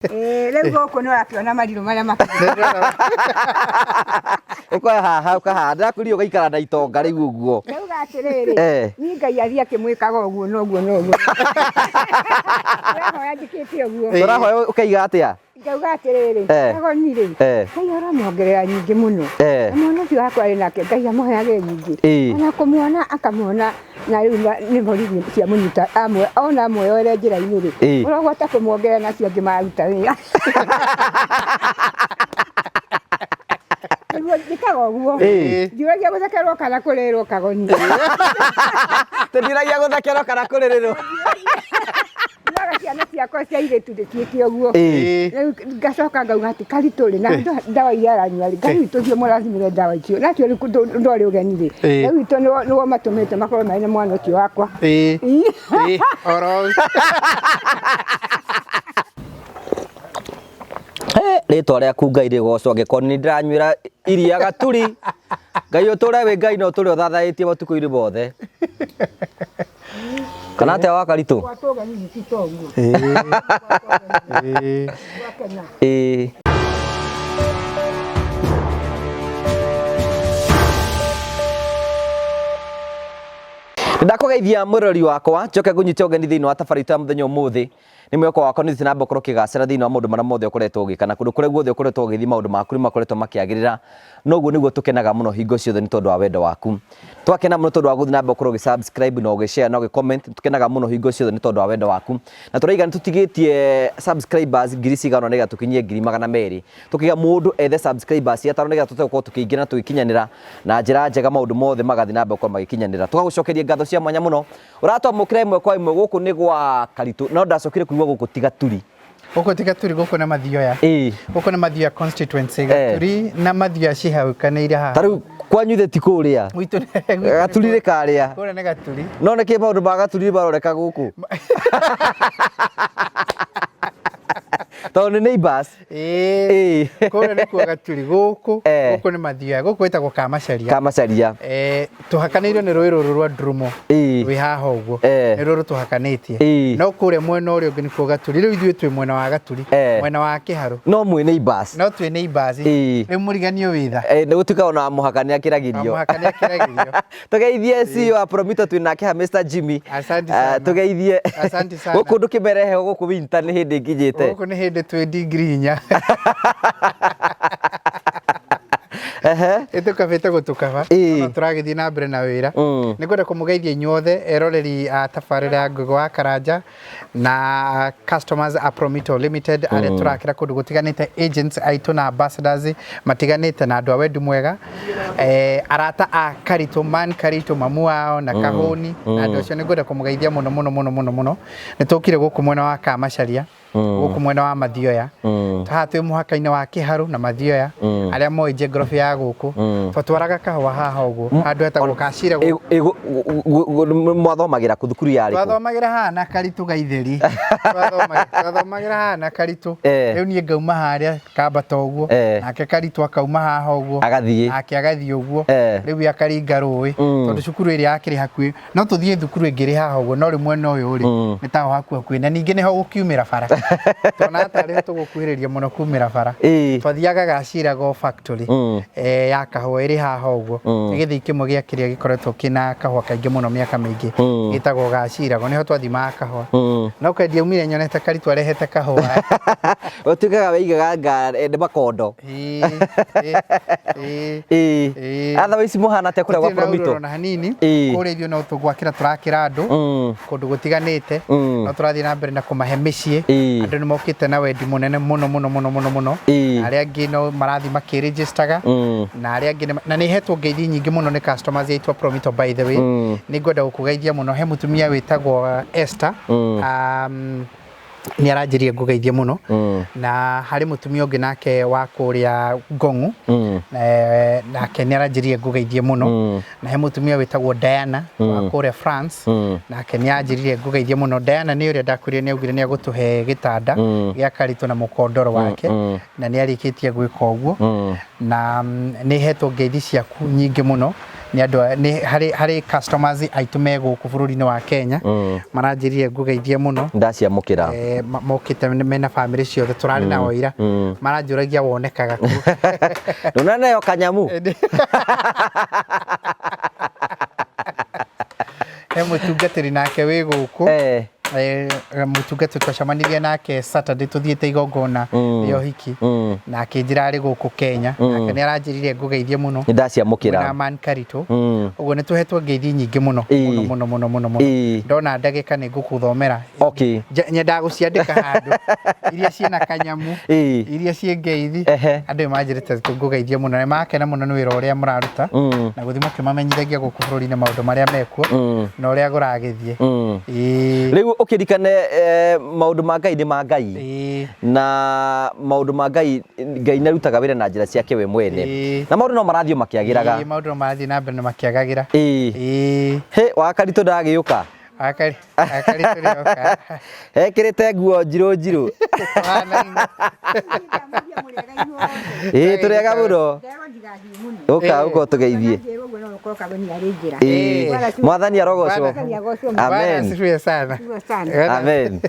Rĩu gũkũ nĩ ũrakĩona marirũ marĩa makĩrĩ. Ũkoya haha ũkahanda ndĩrakwĩrire ũgaikara na itonga rĩu ũguo. Ndauga atĩrĩrĩ, Eh. niĩ Ngai athiĩ akĩmwĩkaga ũguo na ũguo na ũguo. Ndĩrahoya njĩkĩte ũguo. Ũrahoya ũkaiga atĩa? Ngauga atĩrĩrĩ, Eh. Kagoni rĩ, Eh. Ngai aramwongerera nyingĩ mũno. Eh. Na mwana ũcio wakwa arĩ nake Ngai amũheage nyingĩ. Ĩĩ. Ona kũmuona akamuona na rĩu nĩ borithi ciamũnyita amwe ona amweyoere njĩra-inĩ rĩ, Ĩĩ. ũrogwata kũmuongerera na acio angĩ maruta wĩra. Nĩguo njĩkaga ũguo. Ĩĩ. Ndiũragia gũthekerwo kana kũrĩrwo Kagoni. Tũtiragia gũthekerwo kana kũrĩrĩrwo. Njugaga ciana ciakwa cia airĩtu ndĩciĩke ũguo. Ĩĩ. Rĩu ngacoka ngauga atĩ Karitũ rĩ, na ndawa iria aranyua rĩ, Ngai witũ ũcio mũrathimire ndawa icio, na acio rĩu ndwarĩ ũgeni rĩ, Ĩĩ. Ngai witũ nĩwe ũmatũmĩte makorwo marĩ na mwana ũcio wakwa. Ĩĩ. Ĩĩ. Ĩĩ, oro. Rĩtwa rĩaku Ngai rĩgocwo angĩkorwo nĩ ndĩranyuĩra iria gaturi. Ngai ũtũre wĩ Ngai na ũtũre ũthathaĩtie matukũ-inĩ mothe. Kana atĩa wa Karitũ? Gwatwo ũgeni nĩ ti toguo. Ĩĩ. Gwakena. Ĩĩ. Ndakũgeithia mwĩrori wakwa njoke ngũnyite ũgeni thĩinĩ wa tabarĩra itũ ya mũthenya ũmũthĩ. Nĩ mwĩhoko wakwa nĩ ũthiĩte na mbere gũkorwo ũkĩgacĩra thĩinĩ wa maũndũ marĩa mothe ũkoretwo ũgĩka na kũndũ kũrĩa guothe ũkoretwo ũgĩthiĩ maũndũ maku nĩ makoretwo makĩagĩrĩra. Na ũguo nĩguo tũkenaga mũno hingo ciothe nĩ tondũ wa wendo waku. Twakena mũno tondũ wa gũthiĩ na mbere gũkorwo ũgĩ subscribe na ũgĩ share na ũgĩ comment. Tũkenaga mũno hingo ciothe nĩ tondũ wa wendo waku. Na tũraiga nĩ tũtigĩtie subscribers ngiri cigana ũna nĩgetha tũkinyie 200,000. Tũkiuga mũndũ ethe subscribers atano nĩgetha tũhote gũkorwo tũkĩingĩra na tũgĩkinyanĩra na njĩra njega maũndũ mothe magathiĩ na mbere gũkorwo magĩkinyanĩra. Tũgagũcokeria ngatho cia mwanya mũno. Ũratwamũkĩra ĩmwe kwa ĩmwe gũkũ nĩ gwa Karitũ no ndacokire kũigua gũkũ ti Gaturi. Gũkũ ti Gaturi, gũkũ nĩ Mathioya. Ĩĩ. Gũkũ nĩ Mathioya constituency. Gaturi na Mathioya cihakanĩire haha. Ta rĩu kwanyu ithe ti kũrĩa. Gwitũ Gaturi nĩ karĩa. Kũrĩa nĩ Gaturi. No nĩkĩ maũndũ ma Gaturi maroreka gũkũ? Tondũ nĩ neighbors. Ĩĩ. Ĩĩ. Kũrĩa nĩkuo Gaturi, gũkũ Eh. gũkũ nĩ Mathioya, gũkũ gwĩtagwo Kamacharia. Kamacharia. Tũhakanĩirio nĩ rũĩ rũrũ rwa Ndurumo. Ĩĩ. Rwĩ haha ũguo. Eh. Nĩ ruo rũtũhakanĩtie. Ĩĩ. No kũrĩa mwena ũrĩa ũngĩ nĩkuo Gaturi. Rĩu ithuĩ twĩ mwena wa Gaturi. Eh. Mwena wa Kĩharũ. No mwĩ neighbors. No twĩ neighbors. Ĩĩ. Rĩu mũriganio wĩ tha. Nĩ gũtuĩka ona mũhaka nĩ akĩragĩrio. Mũhaka nĩ akĩragĩrio. Tũgeithie CEO wa Promito twĩ nake ha Mr Jimmy. Asante sana. Tũgeithie. Asante sana. Gũkũ ndũkĩmere heho gũkũ winter nĩ hĩndĩ ĩkinyĩte. Gũkũ nĩ hĩndĩ twĩ degree inya. Ehe. Ĩtũkabĩte gũtũkaba. Ĩĩ. No tũragĩthiĩ na mbere na wĩra. Mm. Nĩ ngwenda kũmũgeithia inyuothe eroreri a tabarĩra ya Ngũgĩ wa Karanja na customers a Promito Limited arĩa tũrakĩra kũndũ gũtiganĩte, agents aitũ na ambassadors matiganĩte na andũ a wendi mwega, arata a Karitũ, man Karitũ, mamu wao na Kahũni na andũ acio, nĩ ngwenda kũmũgeithia mũno mũno mũno mũno mũno. Nĩ tũkire gũkũ mwena wa Kamacharia, gũkũ mwena wa Mathioya, haha twĩ mũhaka-inĩ wa Kĩharũ na Mathioya. Arĩa moĩ geography ya gũkũ, twatwaraga kahũa haha ũguo handũ hetagwo Kacira gũkũ. Mwathomagĩra kũ thukuru yarĩ kũ? Twathomagĩra haha na Karitũ Gaitheri. Twathomagĩra haha na Karitũ. Eh. Rĩu niĩ ngauma harĩa kambata ũguo, Eh. nake Karitũ akauma haha ũguo, Agathiĩ. nake agathiĩ ũguo. Eh. Rĩu akaringa rũĩ, tondũ cukuru ĩrĩa yakĩrĩ hakuhĩ, no tũthiĩ thukuru ĩngĩ ĩrĩ haha ũguo, no rĩu mwena ũyũ rĩ, nĩ taho haku hakuhĩ, na ningĩ nĩho gũkiumĩra bara, tona tarĩ tũgũkuhĩrĩria mũno kumĩra bara. Ĩĩ. Twathiaga Gacirago factory ya kahũa ĩrĩ haha ũguo. Nĩ gĩthii kĩmwe gĩa kĩrĩa gĩkoretwo kĩna kahũa kaingĩ mũno mĩaka mĩingĩ, gĩtagwo Gacirago, nĩho twathimaga kahũa. No kwendia umire nyonete Karitũ arehete kahũa. Ũtuĩkaga waigaga nĩ makondo. Ĩĩ, ĩĩ, ĩĩ. Ĩĩ. Ĩĩ. Otherwise mũhana atĩa kũrĩa gwa Tũtirĩ na Promito? ũrũrũ na hanini. Ĩĩ. Kũrĩa ithuĩ no tũgwakĩra tũrakĩra andũ kũndũ gũtiganĩte, no tũrathiĩ na mbere na kũmahe mĩciĩ. Ĩĩ. Andũ nĩ mokĩte na wendi mũnene mũno mũno mũno mũno mũno. Ĩĩ. Arĩa angĩ no marathiĩ makĩregistaga, na arĩa angĩ na nĩ hetwo ngeithi nyingĩ mũno nĩ customers aitũ a Promito. By the way, nĩ ngwenda gũkũgeithia mũno. He mũtumia wĩtagwo Esther, nĩ aranjĩrire ngũgeithie mũno, na harĩ mũtumia ũngĩ nake wa kũrĩa Ngong'u, nake nĩ aranjĩrire ngũgeithie mũno, na he mũtumia wĩtagwo Diana wa kũrĩa France, nake nĩ anjĩrire ngũgeithie mũno. Diana nĩ ũrĩa ndakwĩrire nĩ augire nĩ agũtũhe gĩtanda gĩa Karitũ na mũkondoro wake, na nĩ arĩkĩtie gwĩka ũguo. Na nĩ hetwo ngeithi ciaku nyingĩ mũno. Nĩ andũ nĩ harĩ customers aitũ me gũkũ bũrũri-inĩ wa Kenya maranjĩrire ngũgeithie mũno. Ndaciamũkĩra. Mokĩte mena bamĩrĩ ciothe tũrarĩ nao ira, maranjũragia wonekaga kũ. Ndũnaneyo kanyamu. He mũtungatĩri nake wĩ gũkũ. Mũtungatĩri twacemanirie nake Saturday tũthiĩte igongona rĩa ũhiki, na akĩnjĩra arĩ gũkũ Kenya, nake nĩ aranjĩrire ngũgeithie mũno. Nĩ ndaciamũkĩra. Na man Karitũ. Ũguo nĩ tũhetwo ngeithi nyingĩ mũno mũno mũno mũno mũno mũno. Ndona ndagĩka nĩ ngũkũthomera. Nyendaga gũciandĩka handũ, iria ciĩna kanyamu, iria ciĩ ngeithi. Andũ nĩ manjĩrĩte ngũgeithie mũno, nĩ makena mũno nĩ wĩra ũrĩa mũraruta na gũthiĩ mũkĩmamenyithagia gũkũ bũrũri-inĩ maũndũ marĩa mekuo na ũrĩa kũragĩthiĩ. Rĩu ũkĩrikane, maũndũ ma Ngai nĩ ma Ngai, na maũndũ ma Ngai, Ngai nĩ arutaga wĩra na njĩra ciake we mwene, na maũndũ no marathiĩ makĩagĩraga. Ĩĩ, maũndũ no marathiĩ na mbere na makĩagagĩra. He wakaritũ ndagĩũka. Akari akari tũrĩoka. Ekĩrĩte nguo njirũ njirũ. Tũhanaine. Ĩĩ, tũrĩega mũno. Ũka ũka ũtũgeithie. Ĩĩ, Mwathani arogocwo. Bwana Amen. asifiwe sana. Amen.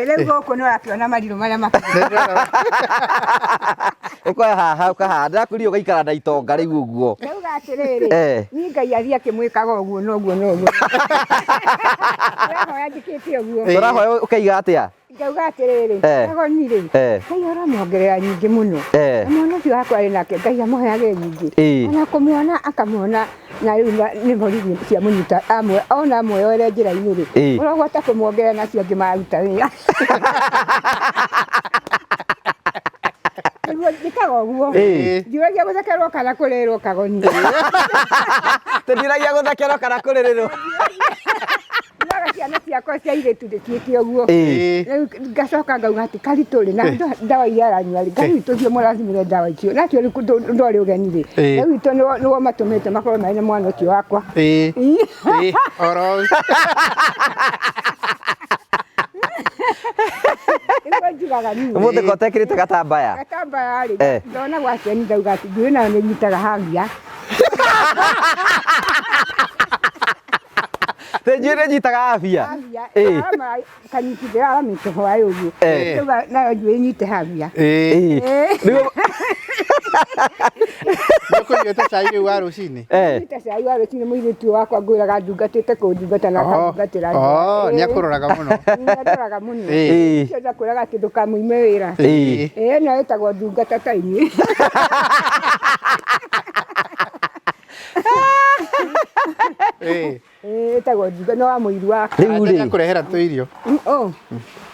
Rĩu gũkũ nĩ ũrakĩona marirũ marĩa makĩrĩ. Ũkoya haha ũkahaha, ndĩrakwĩrire ũgaikara na itonga rĩu ũguo. Ndauga atĩrĩrĩ, niĩ Ngai athiĩ akĩmwĩkaga ũguo na ũguo na ũguo. Ndĩrahoya njĩkĩte ũguo. Ũrahoya ũkaiga atĩa? Ngauga atĩrĩrĩ, Kagoni rĩ, Ngai aramwongerera nyingĩ mũno. Na mwana ũcio wakwa arĩ nake, Ngai amũheage nyingĩ. Ona kũmuona akamuona, na rĩu nĩ borithi ciamũnyita, ona amwoere njĩra-inĩ rĩ, ũrogwata kũmuongerera na acio angĩ maruta wĩra. Nĩguo njĩkaga ũguo. Ndiũragia gũthekerwo kana kũrĩrwo, Kagoni. Tũtiũragia gũthekerwo kana kũrĩrĩrwo. Njugaga ciana ciakwa cia airĩtu ndĩciĩke ũguo. Rĩu ngacoka ngauga atĩ Karitũ rĩ, na ndawa iria aranyua rĩ, Ngai witũ ũcio mũrathimire ndawa icio, na acio rĩu ndwarĩ ũgeni rĩ, Ngai witũ nĩwe matũmĩte makorwo marĩ na mwana ũcio wakwa. Ĩĩ, oro. Nĩguo njugaga niĩ. Ũmũthĩ ko ũtekĩrĩte gatambaya? Gatambaya rĩ, ndona gwa ciani ndauga atĩ njuĩrĩ nayo nĩ nyitaga habia. Tĩ njuĩrĩ nyitaga habia? Habia, kanyitithia aramĩte hwaĩ ũguo. Ndauga nayo njuĩrĩ nyite habia. Nĩguo Nĩũkũnyuĩte cai rĩu wa rũcinĩ? Nyuĩte cai wa rũcinĩ, mũirĩtu wakwa ngwĩraga ndungatĩte kũndungata na akandungatĩra. Nĩ akũroraga mũno. Nĩ andoraga mũno. Ũcio ndakwĩraga atĩ ndũkamũime wĩra. Ĩno ĩtagwo ndungata ta inyuĩ. Ĩtagwo ndungata, no wa mũiru wakwa. Rĩu rĩ. Nĩakũrehera tũirio.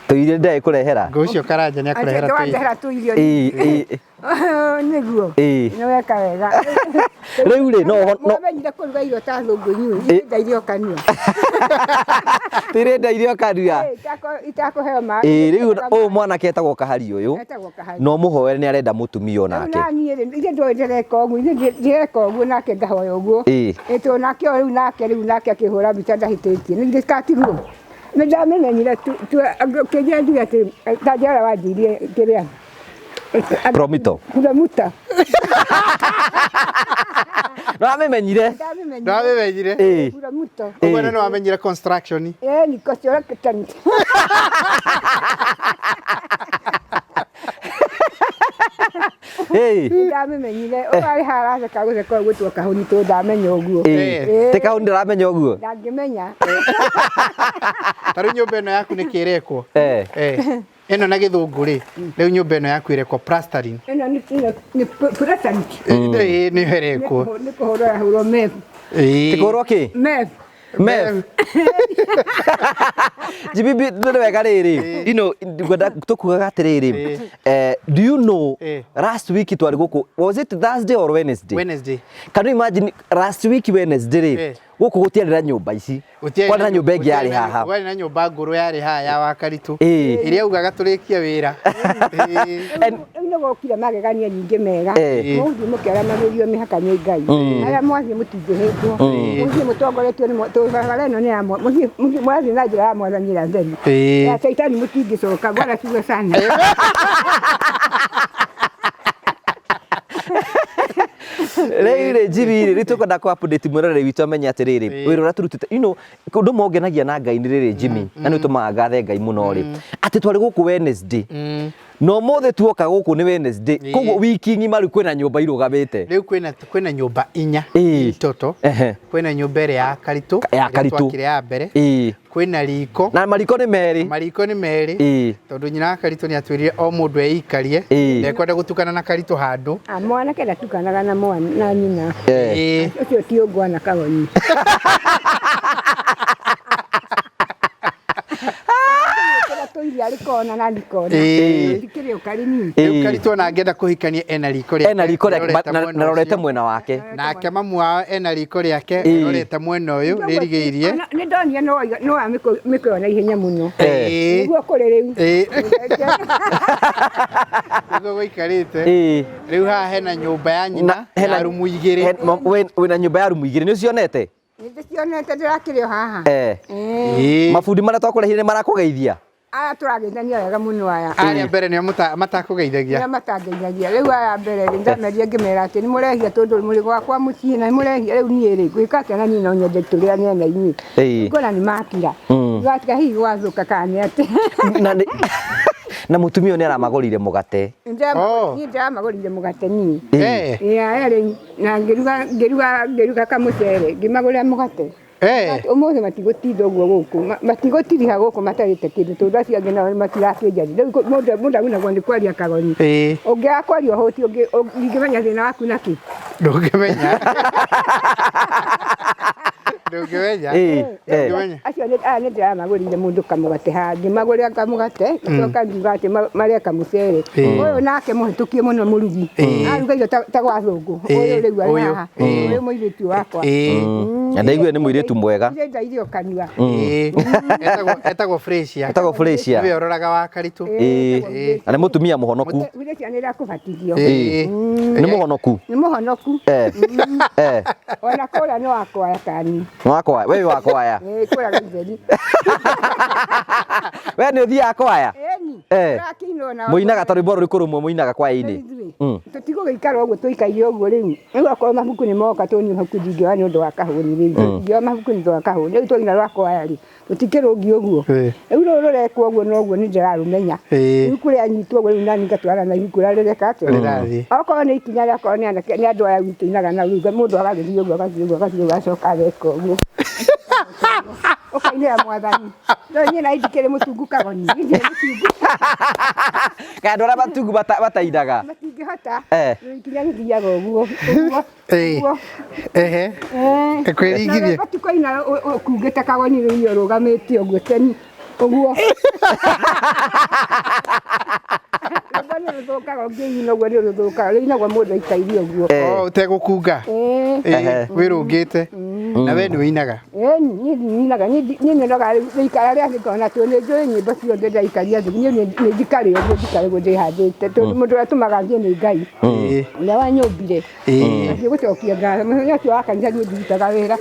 Tũirio ndagĩkũrehera. Ngũ ũcio Karanja nĩakũrehera tũirio. Ndwandehera tũirio. Nĩguo. Nĩ weka wega. Rĩu rĩ, no no Mwamenyire kũruga irio ta thũngũ inyuĩ, irinda irio kanua. Tũirinda irio kanua. Itakũheo maĩ. Rĩu ũyũ mwanake etagwo Kahari ũyũ. Etagwo Kahari. No mũhoere nĩ arenda mũtumia onake. Rĩu naniĩ rĩ, ithe ndũĩ ndĩreka ũguo, ithe ndĩreka ũguo nake ngahoya ũguo. Tondũ nake ũyũ rĩu nake rĩu nake akĩhũra mbica ndahĩtĩtie. Nĩ ndĩkatigwo. Nĩ ndamenyire kĩnjĩra njuge atĩ ta njĩra wanjĩirie kĩrĩa. Promito. Promuta. Ndwamĩmenyire? Ndwamĩmenyire. Promuta. Ũguo nĩ wamenyire construction. Ni construction. Ndamĩmenyire. Ũrarĩ haratheka gũtheka ũguo kahũni tondũ ndamenya ũguo. Ti kahũni ndaramenya ũguo? Ndangĩmenya. Ta rĩu nyũmba ĩno yaku nĩkĩ ĩrekwo? Ĩno na gĩthũngũ rĩ, rĩu nyũmba ĩno yaku ĩrekwo plastering. Ĩno nĩ plastering. Ĩĩ, nĩyo ĩrekwo. Nĩ kũhũrwo ĩrahũrwo meth. Ti kũhũrwo kĩ? Meth. Meth. Jibibi nĩ wega rĩrĩ. You know, ngwenda tũkugaga atĩrĩrĩ. Do you know last week twarĩ gũkũ, was it Thursday or Wednesday? Wednesday. Can you imagine last week Wednesday rĩ, gũkũ gũtiarĩ na nyũmba ici. Kwarĩ na nyũmba ĩngĩ yarĩ haha. Kwarĩ na nyũmba ngũrũ yarĩ haha ya Wakaritũ. Ĩrĩa augaga tũrĩkie wĩra. Rĩu nĩ gũkire magegania nyingĩ mega. Mũthiĩ mũkĩaramagĩrio mĩhaka nĩ Ngai. Harĩa mwathiĩ mũtingĩhĩngwo. Mũthiĩ mũtongoretio nĩ barabara ĩno nĩ ya mũthiĩ mũrathiĩ na njĩra ya Mwathani ĩrĩa theru. Ya Caitani mũtingĩcoka. Bwana asifiwe sana. Rĩu rĩ, Jimmy rĩ, rĩu tũkwenda kũ update mwĩroreri witũ amenye atĩrĩrĩ, wĩra ũrĩa tũrutĩte, you know, ũndũ ũmwe ũngenagia na Ngai nĩ rĩrĩ Jimmy, na nĩ ũtũmaga ngathe Ngai mũno rĩ, atĩ twarĩ gũkũ Wednesday, na ũmũthĩ tuoka gũkũ nĩ Wednesday, koguo wiki ng'ima rĩu kwĩna nyũmba irũgamĩte. Rĩu kwĩna nyũmba inya in total. Kwĩna nyũmba ĩrĩa ya Karitũ, Ya ĩrĩa Karitũ. twakire ya mbere. Kwĩna riko. Na mariko nĩ merĩ. Mariko nĩ merĩ. Tondũ nyina wa Karitũ nĩ atwĩrire o mũndũ eikarie. Ndekwenda gũtukana na Karitũ handũ. Ah, mwanake ndatukanaga na mwana na nyina. Ũcio ti ũngwana kagoni. Tũiria arĩ kona na ndikona. Ndikĩrĩ ũkarini. Rĩu Karitũ ona angĩenda kũhikania ena riko rĩake. Ena riko rĩake rĩrorete mwena na rorete ũcio. mwena wake. Nake mamu wao ena riko rĩake rĩrorete mwena ũyũ rĩrigĩirie. Nĩ ndonire no wamĩkoya na ihenya mũno. Nĩguo kũrĩ rĩu. Nĩguo gũikarĩte. Rĩu haha hena nyũmba ya nyina ya rumu igĩrĩ. Wĩna nyũmba ya rumu igĩrĩ nĩ ũcionete? Nĩ ndĩcionete ndĩrakĩrĩ o haha. Mabundi marĩa twakũrehire nĩ marakũgeithia? Aya tũrageithania wega mũno aya. Arĩa mbere nĩo matakũgeithagia. Nĩo matangeithagia. Rĩu aya mbere rĩ, ndameria ngĩmera atĩ nĩ mũrehia tondũ mũrĩ gwakwa mũciĩ na nĩ mũrehia rĩu niĩ rĩ, ngwĩka atĩa na niĩ no nyende tũrĩane na inyuĩ. Ngona nĩ makira. Gwatiga hihi gwathũka kana nĩ atĩa. Na mũtumia ũyũ nĩ aramagũrĩire mũgate. Niĩ ndĩramagũrĩire mũgate niĩ. Aya rĩu na ngĩruga kamũcere ngĩmagũrĩra mũgate. Ũmũthĩ matigũtinda ũguo gũkũ, matigũtiriha gũkũ matarĩte kĩndũ tondũ acio angĩ nao matirakĩnjaria. Rĩu mũndũ agunagwo nĩ kwaria kagoni. Ũngĩaga kwaria ũhũti ndingĩmenya thĩna waku nakĩ. Ndũngĩmenya. Ndũngĩmenya. Ndũngĩmenya. Acio aya nĩ ndĩramagũrĩire mũndũ kamũgate haha, ngĩmagũrĩra kamũgate, ngĩcoka ngiuga atĩ marĩe kamũcere. Ũyũ nake mũhĩtũkie mũno mũrugi. Aruga irio ta gwa thũngũ. Ũyũ rĩu arĩ haha. Ũyũ mũirĩtu wakwa. Na ndaiguire nĩ mũirĩtu mwega. Ndĩrenda irio kanua. Etagwo Fresia. Etagwo Fresia. Nĩwe ũroraga wa Karitũ. Na nĩ mũtumia mũhonoku. Fresia nĩ ĩrakũbatithio. Nĩ mũhonoku. Nĩ mũhonoku. Ona kũrĩa nĩ wakwaya kani. Nĩ wakwaya. We wĩ wakwaya. Kũrĩa Gaitheri. We nĩ ũthiaga kwaya? Ĩni. Mũinaga ta rwĩmbo rũrĩkũ rũmwe mũinaga kwaya-inĩ? Tũtigũgĩikara ũguo tũikaire ũguo rĩu. Rĩu okorwo mabuku nĩ moka tondũ niĩ mabuku ndingĩoya nĩ ũndũ wa kahũni rĩu. Ndingĩoya mabuku nĩ ũndũ wa kahũni. Rĩu twaina rwa kwaya rĩ, tũtikĩrũngi ũguo. Rĩu rũrũ rũrekwo ũguo noguo nĩ ndĩrarũmenya. Ibuku rĩanyitwo ũguo rĩu nani ngatwarana na ibuku rĩrĩa rĩreka atĩa? Okorwo nĩ ikinya rĩa okorwo nĩ anake nĩ andũ aya tũinaga nao rĩu mũndũ agagĩthiĩ ũguo agathiĩ ũguo agathiĩ ũguo agacoka ageka ũguo. Ũkainĩra mwathani. No niĩ na ndikĩrĩ mũtungu kagoni. Ndirĩ mũtungu. Kaĩ andũ arĩa matungu matainaga? Matingĩhota. Ikinya rĩthiaga ũguo. Kwĩringithia. Matikũina ũkungĩte kagoni rĩu ũrũgamĩte ũguo teni. Ũguo. Rwĩmbo nĩ rũthũkaga ũngĩina ũguo nĩ rũthũkaga. Rũinagwo mũndũ aikaire ũguo. Ũtegũkunga. Wĩrũngĩte. Na we nĩ ũinaga? Niĩ nyinaga, niĩ nyonaga rĩikara rĩa thĩ ngona tondũ nĩ njũĩ nyĩmbo ciothe ndaikaria thĩ, niĩ nĩ njikare ũguo njikare ũguo ndĩhandĩte tondũ mũndũ ũrĩa ũtũmaga thiĩ nĩ Ngai. Ũrĩa wanyũmbire. Ngathiĩ gũcokia ngatho. Mũthenya ũcio wa kanitha niĩ ndirutaga wĩra.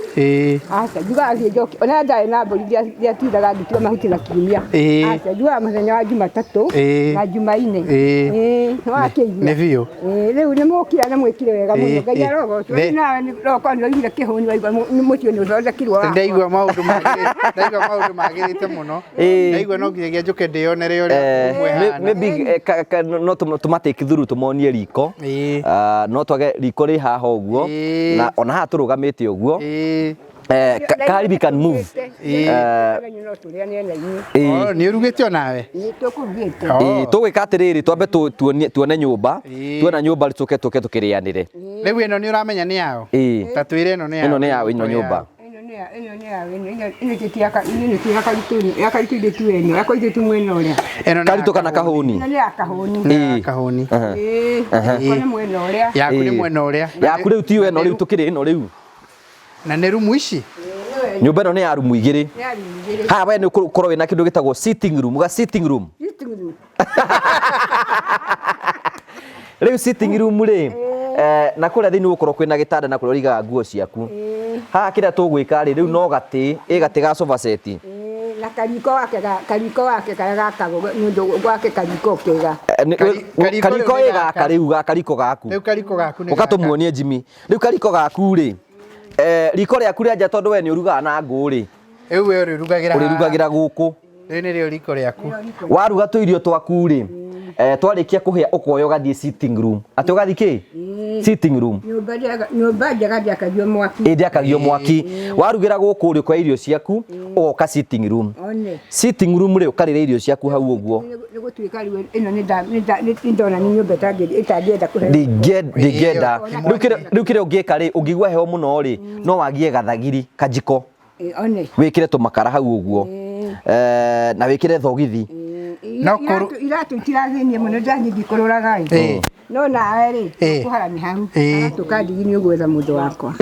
Aca, njugaga thiĩ njokie. Ona ndarĩ na mbũri ndiatindaga ngĩtua mahuti na kiumia. Aca, njugaga mũthenya wa Jumatatũ na Jumaine. Nĩ wakĩigua? Nĩ biũ. Rĩu nĩ mũkira na mwĩkire wega mũno. Ngai arogocwo. Rĩu nawe okorwo nĩ waiguire kĩhũni waigua mũciĩ nĩ ũthondekirwo wakwa. Ndaigua maũndũ magĩrĩte, ndaigua maũndũ magĩrĩte mũno. Ndaigua no nginyagia njũke ndĩyonere ũrĩa ũmwe hana. Maybe no tũmatake through tũmonie riko. No twage riko rĩ haha ũguo na ona haha tũrũgamĩte ũguo. Kari we can move. Nĩ ũrugĩte onawe? Nĩ tũkũrugĩte. Tũgwĩka atĩrĩrĩ, twambe tuone nyũmba, tuona nyũmba tũke tũke tũkĩrĩanĩre. Rĩu ĩno nĩ ũramenya nĩ yao? Ta twĩre ĩno nĩ yao. Ĩno nĩ yao ĩno nyũmba. Ĩno nĩ ya ĩno nĩ ya ĩno ĩno ti ya ĩno ti ya Karitũ ya Karitũ ndĩ tu ĩno ya Karitũ tu mwena ũrĩa. Ĩno nĩ Karitũ kana Kahũni? Ĩno nĩ ya Kahũni. Nĩ ya Kahũni. Ĩĩ. Nĩ mwena ũrĩa. Yaku nĩ mwena ũrĩa. Yaku rĩu ti ĩno rĩu tũkĩrĩ ĩno rĩu. Na nĩ rumu ici? Nyũmba ĩno nĩ ya rumu igĩrĩ. Haha we nĩ ũkorwo wĩna kĩndũ gĩtagwo sitting room, ga sitting room. Sitting room. Rĩu sitting room rĩ, na kũrĩa thĩinĩ gũkorwo kwĩna gĩtanda na kũrĩa ũrĩigaga nguo ciaku. Haha kĩrĩa tũgwĩka rĩ, rĩu no gatĩ, ĩ gatĩ ga sofa set. Na Na kariko wake kariko wake karĩa gakagwo nĩ ũndũ gwake kariko kega. Kariko Kariko rĩu ĩ nĩ gaka gaka. rĩu ga kariko gaku. Rĩu kariko gaku nĩ Ũka gaka. tũmuonie Jimmy. Rĩu kariko gaku rĩ, riko rĩaku rĩa nja tondũ we nĩ ũrugaga na ngũ rĩ, Rĩu we ũrĩrugagĩra haha. ũrĩrugagĩra gũkũ. Rĩu nĩrĩo riko rĩaku. Waruga tũirio twaku rĩ, twarĩkia kũhĩa ũkoya ũgathiĩ sitting room. Atĩ ũgathiĩ kĩ? Sitting room. Nyũmba njega ndĩakagio mwaki. Ĩ ndĩakagio mwaki. Warugĩra gũkũ rĩ, ũkoya irio ciaku ũgoka sitting room. One. Sitting room rĩ, ũkarĩra irio ciaku hau ũguo. Nĩ gũtuĩka rĩu ĩno nĩ ndona nĩ nyũmba ĩtangĩenda kũhe. Ndingĩenda. Rĩu kĩrĩa ũngĩka rĩ, ũngĩigua heho mũno rĩ, no wagie gathagiri kajiko. One. Wĩkĩre tũmakara hau ũguo. Na wĩkĩre thogithi. No Iratũ itirathĩnia mũno ndathiĩ ngĩkũrũraga ĩ. No nawe rĩ, kũhara nĩ hau. Karatũ ka ndigi nĩ ũgwetha mũndũ wakwa.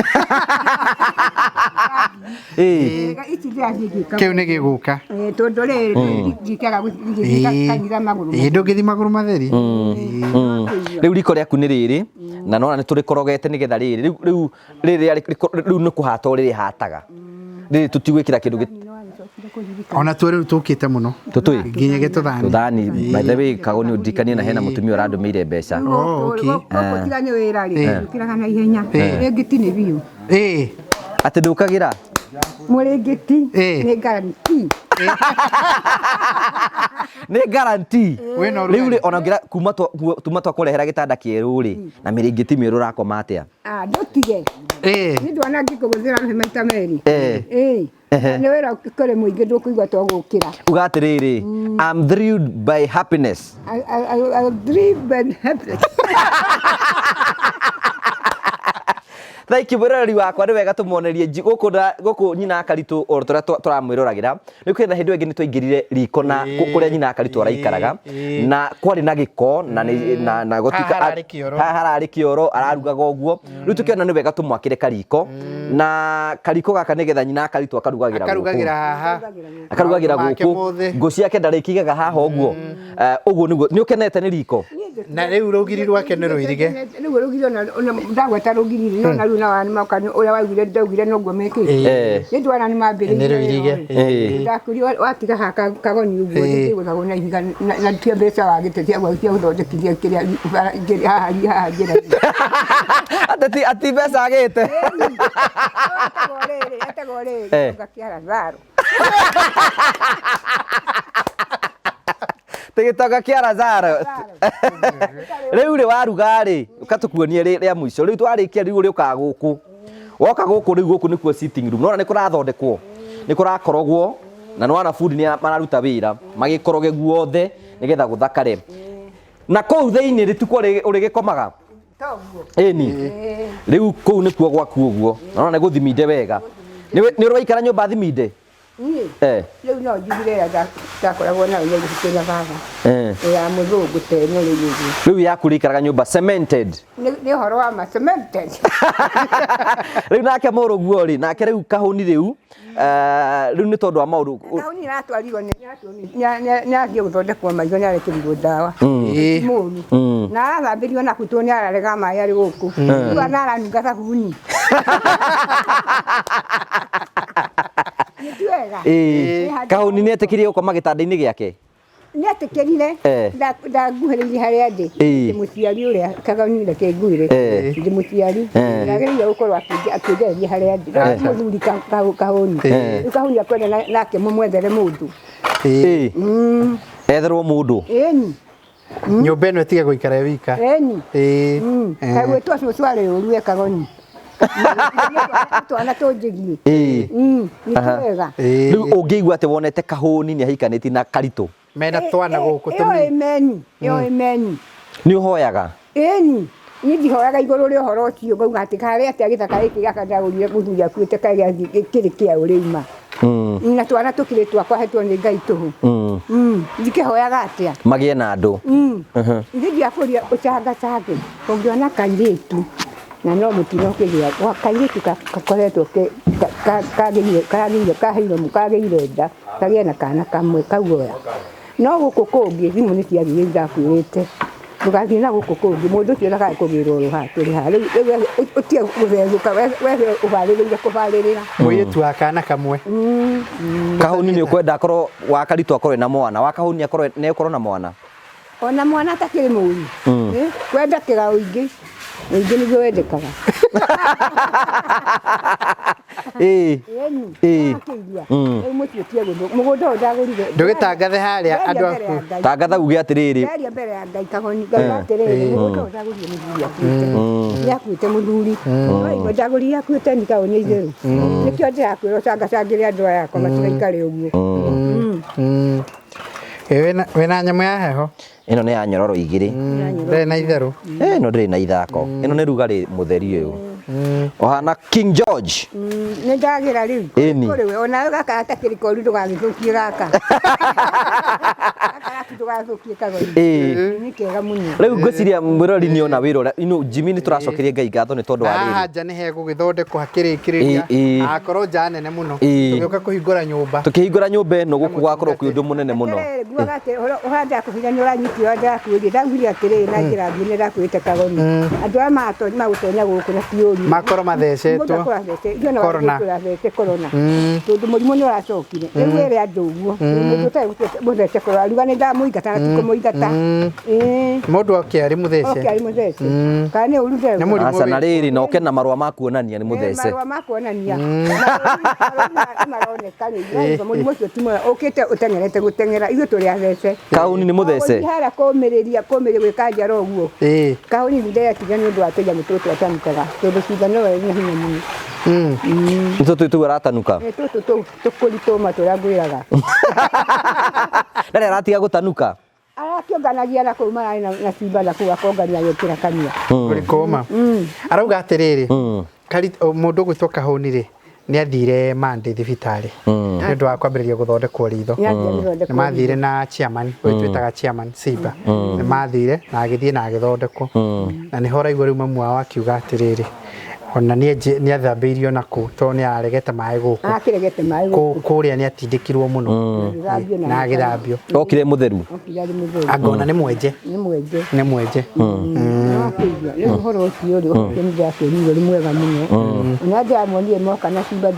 Ici ndĩrathiĩ ngĩka. Kĩu nĩ gĩgũka. Tondũ rĩrĩ ndikaga gũthiĩ kanitha magũrũ. Ĩĩ ndũngĩthiĩ magũrũ matheri. Rĩu riko rĩaku nĩ rĩrĩ na nona nĩ tũrĩkorogete nĩgetha rĩrĩ rĩu rĩrĩ rĩu nĩ kũhata ũrĩrĩhataga. Rĩrĩ tũtigwĩkĩra kĩndũ. Ona tuo rĩu tũkĩte mũno. Tũtũĩ? Nginya gĩtũthani. Tũthani. By the way, Kago nĩ ũndirikanie na hena mũtumia ũrandũmĩire mbeca. Gũkũ tiga nĩ wĩra rĩ, ũkĩraga na ihenya. Mũrĩngĩti nĩ biũ. Atĩ ndũkagĩra? Mũrĩngĩti nĩ guarantee. Nĩ guarantee. Wĩna Rĩu rĩ, ona ũngĩra kuma twakũrehera gĩtanda kĩerũ rĩ, na mĩrĩngĩti mĩerũ ũrakoma atĩa? Ndũtige. Nĩ ndwana ngĩkũgũthĩra maita merĩ. Nĩ wĩra kũrĩ mũingĩ ndũkũigua to gũkĩra. Uga atĩrĩrĩ, I'm thrilled by happiness. I'm thrilled by happiness. Thank you mwĩroreri wakwa, nĩ wega tũmuonerie gũkũ nyina Karitũ o tũrĩa tũramwĩroragĩra. Nĩ kwĩna hĩndĩ ĩngĩ nĩ twaingĩrire riko na kũrĩa nyina Karitũ araikaraga na kwarĩ na gĩko na na gũtuĩka Haha hararĩ kĩoro. Haha hararĩ kĩoro ararugaga ũguo. Rĩu tũkĩona nĩ wega tũmwakĩre kariko na kariko gaka nĩgetha nyina Karitũ akarugagĩra gũkũ. Akarugagĩra haha. Akarugagĩra Maũndũ make gũkũ. mothe. Ngũ ciake ndarĩkĩigaga haha ũguo. Ũguo nĩguo. Nĩ ũkenete nĩ riko? Na rĩu rũgiri rwake nĩ rũirige. Rĩu rũgiri ona ndagweta rũgiri no na rĩu na moka ũrĩa waugire ndaugire noguo mekĩte. Nĩ ndwana nĩ mambĩrĩirie. Nĩ rũirige. Ndakũria watiga haha kagoni ũguo nĩgũthagwo na ihiga na tia mbeca wagĩte cia gũthondekithia kĩrĩa haha haha njĩra-inĩ. Ati mbeca agĩte. Etagwo rĩrĩ gĩtonga kĩa Lazaro. Gĩtonga kĩa Lazaro. Rĩu rĩ waruga rĩ, ũgatũkuonie rĩa mũico. Rĩu twarĩkia rĩu ũrĩũkaga gũkũ. Woka gũkũ rĩu gũkũ nĩkuo sitting room. Nĩwona nĩ kũrathondekwo. Nĩ kũrakorogwo na nĩwona bundi nĩ mararuta wĩra magĩkoroge guothe nĩgetha gũthakare. Na kũu thĩinĩ rĩtukũ ũrĩgĩkomaga. Ĩni. Rĩu kũu nĩkuo gwaku ũguo. Nĩwona nĩ gũthiminde wega. Nĩ ũraikara nyũmba thiminde? Niĩ rĩu no njugire ĩrĩa ndakoragwo nayo ya gĩcukĩ na baba. Ya mũthũngũ ta ĩno rĩu ũguo. Rĩu yaku rĩikaraga nyũmba cemented. Nĩ ũhoro wa ma cemented. Rĩu nake mũrũguo rĩ, nake rĩu kahũni rĩu, rĩu nĩ tondũ wa maũndũ. Kahũni aratwarirwo nĩ athiĩ gũthondekwo maitho nĩ arekĩrirwo ndawa. Mũru. Na arathambĩrio na kutwo nĩ ararega maĩ arĩ gũkũ. Rĩu aranunga thabuni. Kahũni nĩ etĩkĩrie gũkoma gĩtanda-inĩ gĩake? Nĩ etĩkĩrire. Ndanguhĩrĩirie harĩa ndĩ. Ndĩ mũciari ũrĩa kagoni reke nguire. Ndĩ mũciari. Ndagĩrĩire gũkorwo akĩngereria harĩa ndĩ. Mũthuri kahũni. Rĩu kahũni akwenda nake mũmwethere mũndũ. Etherwo mũndũ. Ĩni. Nyũmba ĩno ĩtige gũikara ĩ wika. Ĩni. Kagwĩtwo cũcũ arĩ ũru e kagoni. Twana tũnjĩgie. Nĩ wega. Rĩu ũngĩigua atĩ wonete kahũni nĩ ahikanĩtie na Karitũ. Mena twana gũkũ tũnini. Ĩyo ĩmeni, ĩyo ĩmeni. Nĩ ũhoyaga? Ĩni. Niĩ ndihoyaga igũrũ rĩa ũhoro ũcio ngauga atĩ karĩa atĩa gĩthaka gĩkĩ gĩaka ndagũrire mũthuri akuĩte kaĩ kĩrĩ kĩa ũrĩuma. Na twana tũkĩrĩ twakwa hetwo nĩ Ngai tũhũ. Ndikĩhoyaga atĩa? Magĩe na andũ. Ithe ndiakũria ũcangacange. Ũngĩona kairĩtu na no mũtino ũkĩgĩa kairĩtu gakoretwo kagĩire nda kagĩe na kana kamwe kauoya. No gũkũ kũngĩ thimũ nĩ ciagire ndakwĩrĩte. Ndũgathiĩ na gũkũ kũngĩ, mũndũ ũcio ndakae kũgĩrwo rũha tũrĩ haha. Rĩu rĩu ũtige gũthethũka, we ũbarĩrĩire kũbarĩrĩra. Mũirĩtu wa kana kamwe. Kahũni nĩ ũkwenda akorwo wa Karitũ akorwo ena mwana, wa Kahũni akorwo nĩ akorwo na mwana. Ona mwana atakĩrĩ mũru. Eh, kwenda kĩga ũingĩ. Ũingĩ nĩguo wendekaga. Ĩĩ. Ĩni. Ĩĩ. Akĩigua. Rĩu mũciĩ ũtige gũthũ. Mũgũnda ũyũ ndagũrire. Ndũgĩtangathe harĩa andũ Ndaria mbere aku. ya Ngai. Tangatha uge atĩrĩrĩ. Ndaria mbere ya Ngai Kagoni. Ngauga atĩrĩrĩ, mũgũnda ũyũ ndagũrire mũthuri akuĩte. Nĩ akuĩte mũthuri. No igua ndagũrire akuĩte ni kaũ nĩ itherũ. Nĩkĩo ndĩrakwĩra ũcangacangĩre andũ aya akwa matigaikare ũguo. Ĩ, wĩna nyamũ ya heho. Ĩno nĩ ya nyororo igĩrĩ. Ndĩrĩ na itherũ. Ĩno ndĩrĩ na ithako. Ĩno nĩ rugarĩ mũtheri ũyũ. Ũhana King George. Nĩ ndagĩra rĩu. Ĩni. Kũrĩ we onawe gaka gatakĩrĩ koru ndũgagĩthũkie gaka. Gaka gaku ndũgathũkie Kagoni. Ĩĩ. Nĩ kega mũno. Rĩu ngwĩciria mwĩrori nĩ ona wĩra ũrĩa ino Jimmy nĩ tũracokeria Ngai ngatho nĩ tondũ wa Haha rĩrĩ. nja nĩ hegũgĩthondekwo hakĩrĩkĩrĩria. Ĩĩ, ĩĩ. Akorwo nja nene mũno. Ĩĩ. Tũgĩũka kũhingũra nyũmba. Tũkĩhingũra nyũmba ĩno gũkũ gwakorwo kwĩ ũndũ mũnene mũno. Atĩrĩrĩ, nguaga atĩ ũhoro ũhanda kũhitha nĩ ũranyitire ũrĩa ndĩrakwĩrire. Ndaugire atĩrĩrĩ na njĩra nguhĩ nĩ ndakwĩrĩte Kagoni. Andũ aya magũtonya gũkũ na ti ũru. Makorwo mathecetwo. Mũndũ akorwo athece, ithuĩ no Corona. tũrathece corona. Tondũ mũrimũ nĩ ũracokire. Rĩu wĩre andũ ũguo. Mũndũ ũtarĩ mũthece corona, ariuga nĩ ndamũingata na ti kũmũingata. Ĩĩ. Mũndũ oke arĩ mũthece. Oke arĩ mũthece. Kana nĩ ũru Nĩ mũrimũ Aca na rĩrĩ na ũke na marũa ma kuonania nĩ mũthece. Marũa ma kuonania. Marũa nĩ maroneka rĩu. Mũrimũ ũcio ti mwega. Ũkĩte ũteng'erete gũteng'era. Ithuĩ tũrĩ athece. Kaũni nĩ mũthece. Gũthiĩ harĩa kũmĩrĩria kũmĩrĩria gwĩka njara ũguo. Ĩĩ. Kaũni ndĩretiga nĩ ũndũ wa tũnyamũ tũtũ atanukaga. Tondũ cindano ĩyo ĩna hinya mũno. Nĩ tũtũ tũu aratanuka. Nĩ tũtũ tũkũri tũma tũrĩa ngwĩraga. Na rĩ aratiga gũtanuka. Arakĩonganagia na kũu mararĩ na cimba na kũu akongania agĩkĩra kanua. Kũrĩ kũma. Arauga atĩrĩrĩ. Mũndũ ũgwĩtwo Kahũni rĩ, nĩ athire Monday thibitarĩ nĩ ũndũ wa kwambĩrĩria gũthondekwo ritho. Nĩ athire gũthondekwo Nĩ mathire na chairman, ũyũ twĩtaga chairman Simba. Nĩ mathire na agĩthiĩ na agĩthondekwo. Na nĩho ũraigua rĩu mamu wao akiuga atĩrĩrĩ, ona nĩ athambĩirio na kũ tondũ nĩ araregete maĩ gũkũ. Akĩregete maĩ gũkũ. Kũrĩa nĩ atindĩkirwo mũno Agĩthambio na agĩthambio. Okire mũtheru. Okire arĩ mũtheru. Angona nĩ mwenje. Nĩ mwenje. Nĩ mwenje. Nĩwakĩigua rĩu ũhoro ũcio rĩ, ũhoro ũcio nĩndĩrakĩonire ũrĩ mwega mũno. Ona ndĩramuonire moka na cimba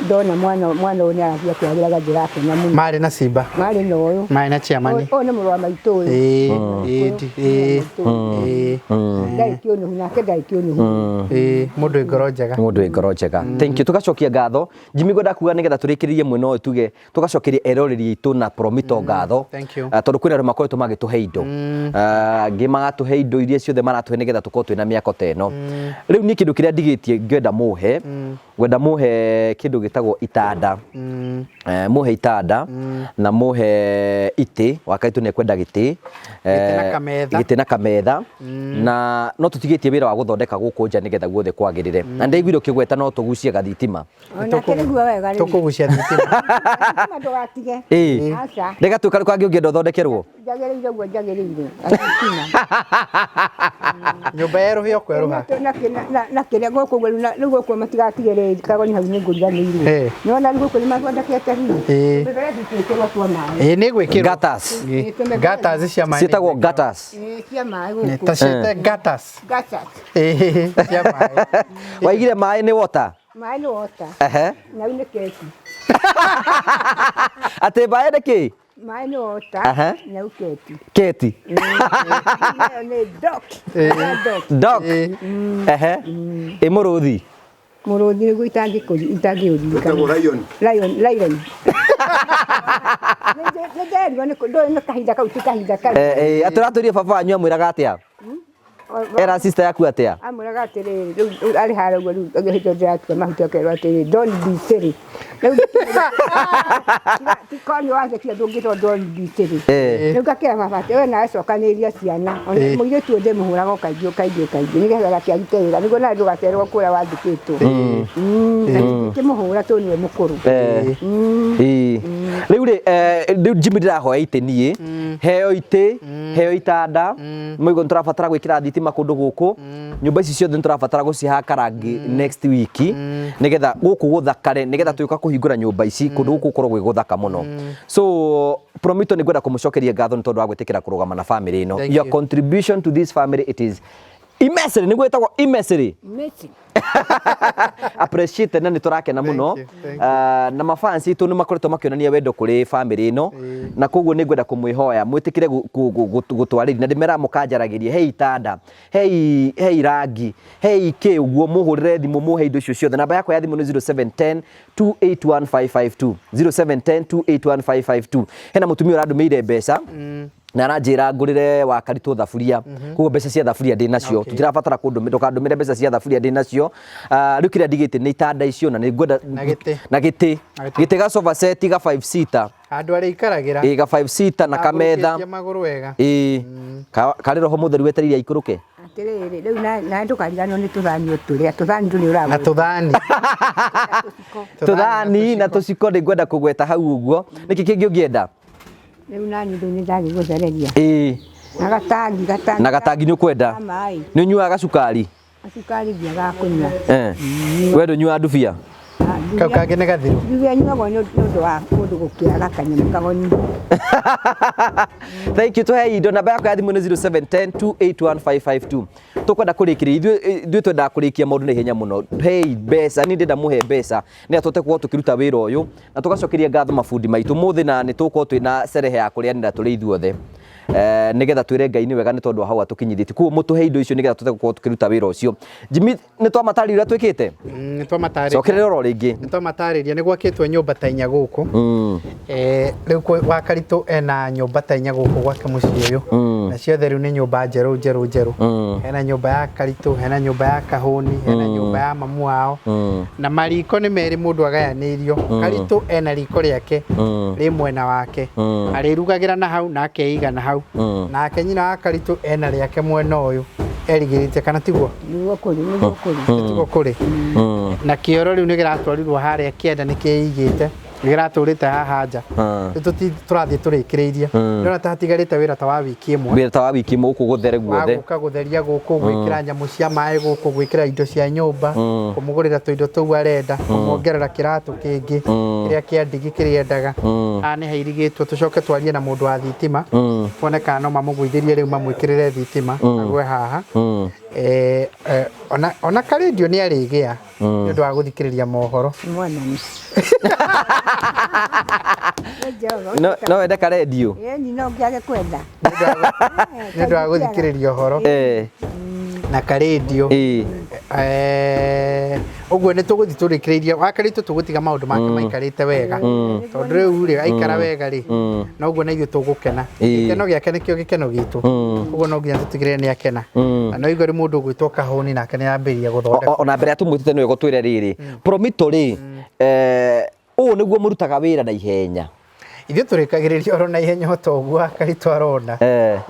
ndona mwana ũyũ nĩarathiĩ akĩagĩraga ndĩrakena mũno. Marĩ na Simba. Marĩ na ũyũ. Marĩ na chairman. Ũyũ nĩ mũrũ wa maitũ ũyũ. Ĩĩ, ĩĩ, ĩĩ, ĩĩ. Ndarĩ kĩũnũhu nake ndarĩ kĩũnũhu. Ĩĩ, mũndũ wĩ ngoro njega. Mũndũ wĩ ngoro njega. Thank you. Tũgacokia ngatho. Jimmy ngwenda kuga nĩgetha tũrĩkĩrĩrie mwena ũyũ tuge tũgacokeria eroreri aitũ na Promito ngatho. Thank you. Tondũ kwĩna andũ makoretwo magĩtũhe indo. Angĩ magatũhe indo iria ciothe maratũhe nĩgetha tũkorwo twĩna mĩako ta ĩno. Rĩu niĩ kĩndũ kĩrĩa ndigĩtie ngwenda mũhe, ngwenda mũhe kĩndũ gĩtagwo itanda. Mũhe itanda na mũhe itĩ, wakaitũ nĩ ekwenda gĩtĩ. Gĩtĩ na kametha. Gĩtĩ na kametha. Na no tũtigĩtie wĩra wa gũthondeka gũkũ nja nĩgetha guothe kwagĩrĩre. Na ndaiguire ũkĩgweta no tũgucie gathitima. Onake nĩguo wega rĩu. Tũkũgucia thitima. Thitima ndũgatige. Ĩĩ. Aca. Rĩgatuĩka rĩu kangĩ ũngĩenda ũthondekerwo. Njagĩrĩire ũguo njagĩrĩire. Gathitima. Nyũmba yerũhia kwerũha. Na kĩrĩa gũkũ ũguo rĩu gũkũ matigatige rĩrĩ Kagoni hau nĩ ngũriganĩirwo. Ĩĩ. Nĩwona rĩu gũkũ nĩ mathondekete riu. Ĩĩ. Mĩberethi twĩkĩrwo twa maĩ. Ĩĩ nĩ gwĩkĩrwo. Gutters. Gutters cia maĩ. Ciĩtagwo gutters. Ĩĩ cia maĩ gũkũ. Ta ciĩte gutters. Gutters. Ĩĩ cia maĩ. Waigire maĩ nĩ water. Maĩ nĩ water. Ehe. Na rĩu nĩ keki. Atĩ maĩ nĩ kĩ? Maĩ nĩ water. Aha. Na rĩu keki. Keti. Nayo nĩ dog. Dog. Dog. Ehe. Ĩ mũrũthi. Mũrũthi nĩguo itangĩũririkana. Wĩtagwo lion. Lion, lion. Nĩ nderirwo nĩ ndũĩ nĩ kahinda kau ti kahinda kau. Atĩ ũratwĩrire baba wanyu amwĩraga atĩa? Era sister yaku atĩa? Amwĩraga atĩrĩrĩ, rĩu arĩ harĩa ũguo rĩu hĩndĩ ĩyo ndĩratua mahuti akerwo atĩrĩrĩ, don't be silly. Rĩu korwo nĩ wathekire ndũngĩtwo don't be silly. Rĩu ngakĩra baba atĩ we nawe cokanĩrĩria ciana. Ona mũirĩtu ũyũ ndĩmũhũraga o kaingĩ o kaingĩ o kaingĩ nĩgetha gakĩarute wĩra nĩguo nawe ndũgacererwo kũrĩa wathikĩtwo. Na ndingĩkĩmũhũra tondũ nĩwe mũkũrũ. Ĩĩ. Rĩu rĩ, rĩu Jimmy ndĩrahoya itĩ niĩ, heo itĩ, heo itanda, mũigo nĩtũrabatara gwĩkĩra thitima kũndũ gũkũ, nyũmba ici ciothe nĩtũrabatara gũcihaka rangi next week, nĩgetha gũkũ gũthakare, nĩgetha tũgĩũka kũhingũra nyũmba ici, kũndũ gũkũ gũkorwo gwĩ gũthaka mũno. So Promito nĩ ngwenda kũmũcokeria ngatho nĩ tondũ wa gwĩtĩkĩra kũrũgama na family ĩno. Thank Your you. contribution to this family it is immensely, nĩguo ĩtagwo immensely Amazing. Appreciate na nĩ tũrakena mũno. Thank you, thank you. Ah, na mafans itũ nĩ makoretwo makĩonania wendo kũrĩ family ĩno, na koguo nĩ ngwenda kũmwĩhoya mwĩtĩkĩre gũtwarĩria na ndĩmeraga mũkanjaragĩrie, hei itanda, hei hei rangi, hei kĩ ũguo, mũhũrĩre thimũ mũhe indo icio ciothe. Namba yakwa ya thimũ nĩ 0710 281552, 0710 281552. Hena mũtumia ũrandũmĩire mbeca na aranjĩra ngũrĩre wa Karitũ thaburia, koguo mbeca cia thaburia ndĩ nacio. Tũtirabatara kũndũmĩra, ndũkandũmĩre mbeca cia thaburia, ndĩ nacio. Ah, rĩu kĩrĩa ndigĩte nĩ itanda icio na nĩ ngwenda Na gĩtĩ. Na gĩtĩ. Na gĩtĩ. Gĩtĩ ga sofa set ga 5 seater. Handũ arĩikaragĩra. Ĩ, ga 5 seater na kametha. Agũrũkĩtie magũrũ wega. Ĩ, karĩ roho mũtheru wetereire aikũrũke. Atĩrĩrĩ, rĩu na ndũkariganĩrwo nĩ tũthani o tũrĩa tũthani tũ nĩ Na ũragwĩta. tũthani. Tũthani na tũciko nĩ ngwenda kũgweta hau ũguo. Nĩkĩ kĩngĩ ũngĩenda? Rĩu nani rĩu nĩ ndagĩgũthereria. Ĩ. Na gatangi gatangi. Na gatangi nĩ ũkwenda? Ka maĩ. Nĩ ũnyuaga gacukari? Cukari ndiagaga kũnyua. Eh. We ndũnyuaga ndubia? Kau kangĩ nĩ gathiru. Ndubia nyuagwo nĩ ũndũ wa kũndũ gũkĩaga kanyamũ kagoni. Thank you. Tuhe indo, namba yakwa ya thimũ nĩ 0710 281552. Tũkwenda kũrĩkĩrĩria, ithuĩ twendaga kũrĩkia maũndũ na ihenya mũno. Hei mbeca, niĩ ndĩrenda mũhe mbeca nĩgetha tũhote gũkorwo tũkĩruta wĩra ũyũ na tũgacokeria ngatho mabundi maitũ mũthĩ, na nĩ tũgũkorwo twĩna cerehe ya kũrĩanĩra tũrĩ ithuothe, nĩgetha twĩre Ngai nĩ wega nĩ tondũ wa hau atũkinyithĩtie. Koguo mũtũhe indo icio nĩgetha tũhote gũkorwo tũkĩruta wĩra ũcio. Jimmy, nĩ twamatarĩria ũrĩa twĩkĩte? Nĩ twamatarĩria. Cokerera oro rĩngĩ. Nĩ twamatarĩria nĩ gwakĩtwo nyũmba ta inya gũkũ. Rĩu wa Karitũ ena nyũmba ta inya gũkũ gwake mũciĩ ũyũ. Na ciothe rĩu nĩ nyũmba njerũ njerũ njerũ. Hena nyũmba ya Karitũ, hena nyũmba ya Kahũni, hena nyũmba ya mamu wao. Na mariko nĩ merĩ mũndũ agayanĩirio. Karitũ ena riko rĩake rĩ mwena wake. Arĩrugagĩra na hau na akeiga na hau. Nake nyina wa Karitũ ena rĩake mwena ũyũ erigĩrĩte, kana tiguo? Nĩguo kũrĩ, nĩguo kũrĩ. Tiguo kũrĩ. Na kĩoro rĩu nĩ kĩratwarirwo harĩa kĩanda, nĩ kĩigĩte, nĩ kĩratũrĩte haha nja. Rĩu tũrathiĩ tũrĩkĩrĩirie. Ndĩrona ta hatigarĩte wĩra ta wa wiki ĩmwe. Wĩra ta wa wiki ĩmwe gũkũ gũthere Wa guothe. gũka gũtheria gũkũ, gwĩkĩra nyamũ cia maĩ gũkũ, gwĩkĩra indo cia nyũmba, kũmũgũrĩra tũindo tũu arenda, kũmuongerera kĩratũ kĩngĩ kĩrĩa kĩa ndigi kĩrĩa endaga. Haha nĩ hairigĩtwo, tũcoke twarie na mũndũ wa thitima, tuone kana no mamũgũithĩrie rĩu mamwĩkĩrĩre thitima agwe haha. Ona karendio nĩ arĩgĩa nĩ ũndũ wa gũthikĩrĩria mohoro. Mwathani. Nĩ Jehova. No wende karendio? Ĩni, no ngĩage kwenda. Nĩ ũndũ wa gũthikĩrĩria ũhoro na karendio. Ũguo nĩ tũgũthiĩ tũrĩkĩrĩirie. Wa Karitũ tũgũtiga maũndũ make maikarĩte wega, tondũ rĩu rĩ aikara wega rĩ, noguo na ithuĩ tũgũkena. Gĩkeno gĩake nĩkĩo gĩkeno gitũ, ũguo no nginya tũtigĩrĩre nĩ akena. Na no igua rĩ mũndũ ũgwĩtwo Kahũni nake nĩ ambĩrĩria gũthondeka. Ona mbere ya tũmwĩtĩte nĩ wega twĩre rĩrĩ, Promito rĩ, ũũ nĩguo mũrutaga wĩra na ihenya? Ithuĩ tũrĩkagĩrĩria oro na ihenya o ta ũguo Karitũ arona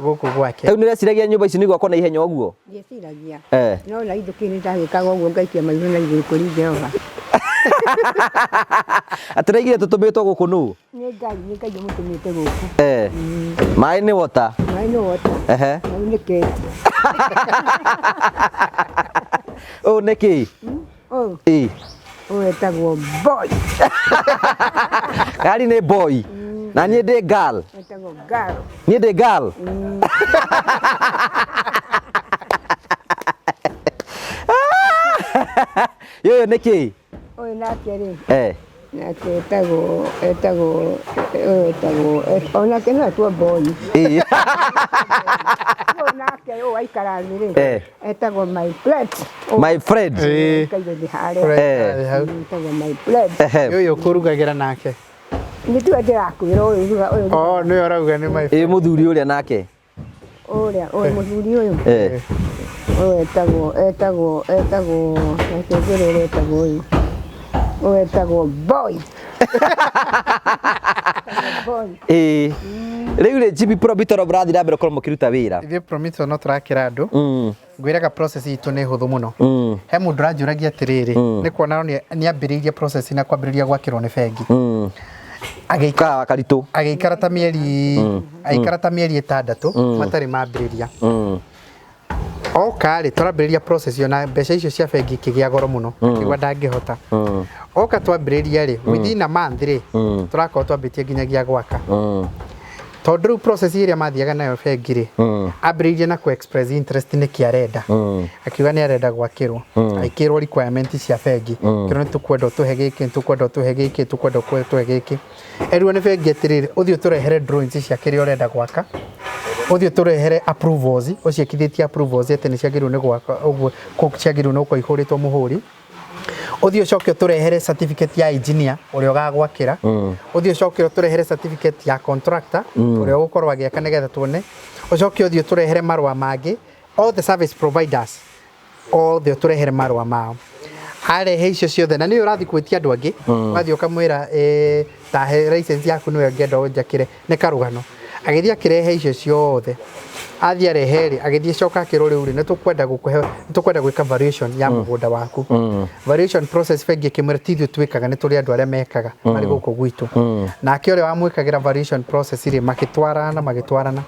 gũkũ gwake. Rĩu nĩũreciragia nyũmba ici nĩ gwakwo na ihenya ũguo? Ndieciragia. No na ithuĩ kĩ nĩ ndagĩkaga ũguo ngaikia maitho na igũrũ kũrĩ Jehova. Atĩ raigire tũtũmĩtwo gũkũ nũ? Nĩ Ngai, nĩ Ngai ũmũtũmĩte gũkũ. Maĩ nĩ water. Maĩ nĩ water. Maĩ nĩ keki. Ũũ nĩ kĩ? Ũyũ. Ĩ. Ũyũ etagwo boy. Gari nĩ boy. Na niĩ ndĩ girl. Etagwo girl. Niĩ ndĩ girl. Ũyũ nĩ kĩ? Ũyũ nake rĩ. Nake etagwo ũyũ etagwo onake no etwo boy. Ũyũ nake ũyũ aikara thĩ rĩ. Etagwo my friend. My friend. Kaire thĩ harĩa. Etagwo my friend. Ũyũ ũkũrugagĩra nake? Nĩ tiwe ndĩrakwĩra ũyũ ũyũ. Oh, nĩwe ũrauga nĩ my friend. Ĩ mũthuri ũrĩa nake? Ũrĩa, ũyũ mũthuri ũyũ. Ũyũ etagwo, etagwo, etagwo, reke ngwĩre ũrĩa etagwo ũyũ. Ũyũ etagwo boy. Boy. Rĩu rĩ, Jimmy Promito no mũrathiĩ na mbere gũkorwo mũkĩruta wĩra? Ithuĩ Promito no tũrakĩra andũ. Ngwĩraga process itũ nĩ hũthũ mũno. He mũndũ ũranjũragia atĩrĩrĩ, nĩ kuona nĩ ambĩrĩirie process na kwambĩrĩria gwakĩrwo nĩ bengi. Agĩikara Ka karitũ. Agĩikara ta mĩeri 6 matarĩ mambĩrĩria. Oka rĩ, tũrambĩrĩria process ĩyo na mbeca icio cia bengi ikĩgĩa goro mũno, akĩigua ndangĩhota. Oka twambĩrĩria rĩ, within a month rĩ, tũrakorwo twambĩtie nginyagia gwaka, tondũ rĩu process ĩrĩa mathiaga nayo bengi rĩ, ambĩrĩirie na kũ express interest nĩkĩ arenda. Akiuga nĩ arenda gwakĩrwo, aikĩrwo requirement cia bengi, kĩrwo nĩ tũkwenda ũtũhe gĩkĩ, nĩ tũkwenda ũtũhe gĩkĩ, tũkwenda ũtũhe gĩkĩ. Erirwo nĩ bengi atĩrĩrĩ, ũthiĩ ũtũrehere drawings cia kĩrĩa ũrenda gwaka, ũthiĩ ũtũrehere approvals, ũciĩkithĩtie approvals atĩ nĩ ciagĩrĩirwo nĩ gwaka ũguo, kũ ciagĩrĩirwo nĩ gũkorwo ihũrĩtwo mũhũri, ũthiĩ ũcoke ũtũrehere certificate ya engineer ũrĩa ũgagwakĩra, ũthiĩ ũcoke ũtũrehere certificate ya contractor ũrĩa ũgũkorwo agĩaka nĩgetha tuone, ũcoke ũthiĩ ũtũrehere marũa mangĩ, all the service providers othe ũtũrehere marũa mao. Arehe icio ciothe na nĩwe ũrathiĩ gwĩtia andũ angĩ, ũgathiĩ ũkamwĩra, "Tahe license yaku, nĩwe ngenda ũnjakĩre." Nĩ karũgano. Agĩthiĩ akĩrehe icio ciothe. Athiĩ arehe rĩ, agĩthiĩ coka akĩrwo, "Rĩu rĩ, nĩ tũkwenda gũkũhe, nĩ tũkwenda gwĩka valuation ya mũgũnda waku." Valuation process, bengi ĩkĩmwĩra ti ithuĩ twĩkaga, nĩ tũrĩ andũ arĩa mekaga marĩ gũkũ gwitũ. Nake ũrĩa wamwĩkagĩra valuation process rĩ, magĩtwarana, magĩtwarana,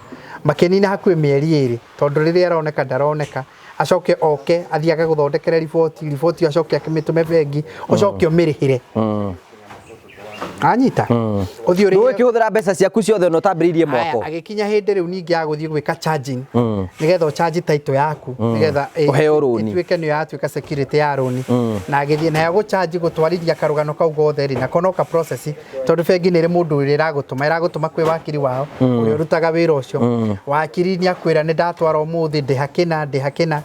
makĩnina hakuhĩ mĩeri 2, tondũ rĩrĩa aroneka ndaroneka, acoke oke athiĩ agagũthondekere riboti, riboti ĩyo acoke akĩmĩtũme bengi, ũcoke ũmĩrĩhĩre. Anyita ũthiĩ ũrĩhĩre. Ndũgĩkĩhũthĩra mbeca ciaku ciothe ona ũtambĩrĩirie Aya, mwako. Agĩkinya hĩndĩ rĩu ningĩ ya gũthiĩ gwĩka charging, nĩgetha ũcharge title yaku, nĩgetha Ũheo rũni. ĩtuĩke nĩyo yatuĩka security ya rũni. Na agĩthiĩ nayo gũcharge, gũtwarithia karũgano kau gothe rĩ, nako no ka process, tondũ bengi nĩ ĩrĩ mũndũ ũrĩa ĩragũtũma kwĩ wakiri wao ũrĩa ũrutaga wĩra ũcio. Wakiri nĩ akwĩra, "Nĩ ndatwara ũmũthĩ, ndĩha kĩna, ndĩha kĩna."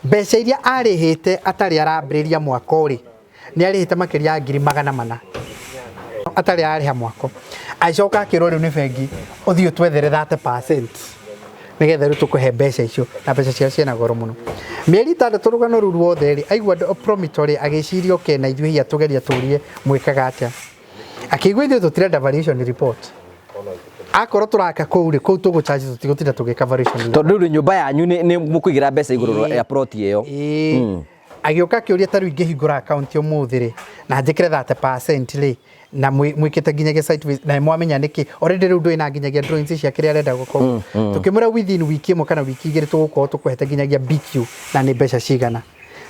Mbeca iria arĩhĩte atarĩ arambĩrĩria mwako rĩ, nĩ arĩhĩte makĩria ya 400,000 atarĩ ararĩha mwako. Agĩcoka akĩrwo rĩu nĩ bengi, "Ũthiĩ ũtwethere 30% nĩgetha rĩu tũkũhe mbeca icio," na mbeca ciao ciĩna goro mũno. Mĩeri 6 rũgano rũu ruothe rĩ, aigua Promito rĩ, agĩciria oke na ithuĩ hiya tũgeria tũrie mwĩkaga atĩa. Akĩigua ithuĩ tũtirenda valuation report, akorwo tũraka kũu rĩ, kũu tũgũcharge, tũtigũtinda tũgĩka valuation report. Tondũ rĩu nyũmba yanyu nĩ mũkũigĩra mbeca igũrũ ya plot ĩyo. Ĩĩ. Agĩũka akĩũria, ta rĩu ingĩhingũra account ũmũthĩ rĩ, na njĩkĩre 30% rĩ, na mwĩkĩte nginyagia site visit na mwamenya nĩkĩ already rĩu ndũĩ na nginyagia drawings cia kĩrĩa arenda gũkorwo, tũkĩmwĩra within wiki ĩmwe kana wiki 2 tũgũkorwo tũkũhete nginyagia BQ na nĩ mbeca cigana.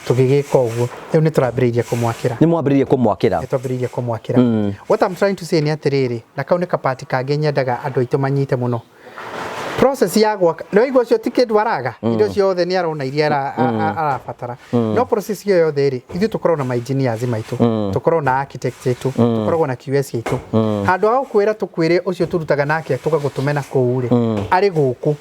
Tũgĩgĩka ũguo, rĩu nĩ tũrambĩrĩirie kũmwakĩra. Nĩ mwambĩrĩirie kũmwakĩra. Nĩ twambĩrĩirie kũmwakĩra. What I'm trying to say nĩ atĩrĩrĩ, na kau nĩ kapati kangĩ nyendaga andũ aitũ manyite mũno, process ya gwaka nĩ waigua ũcio ti kĩndũ araga, indo ciothe nĩ arona iria arabatara, no process ĩyo yothe rĩ, ithuĩ tũkoragwo na ma engineers maitũ, tũkoragwo na architect aitũ, tũkoragwo na QS aitũ. Handũ ha gũkwĩra tũkwĩre ũcio tũrutaga nake tũgagũtũmena kũu rĩ, arĩ gũkũ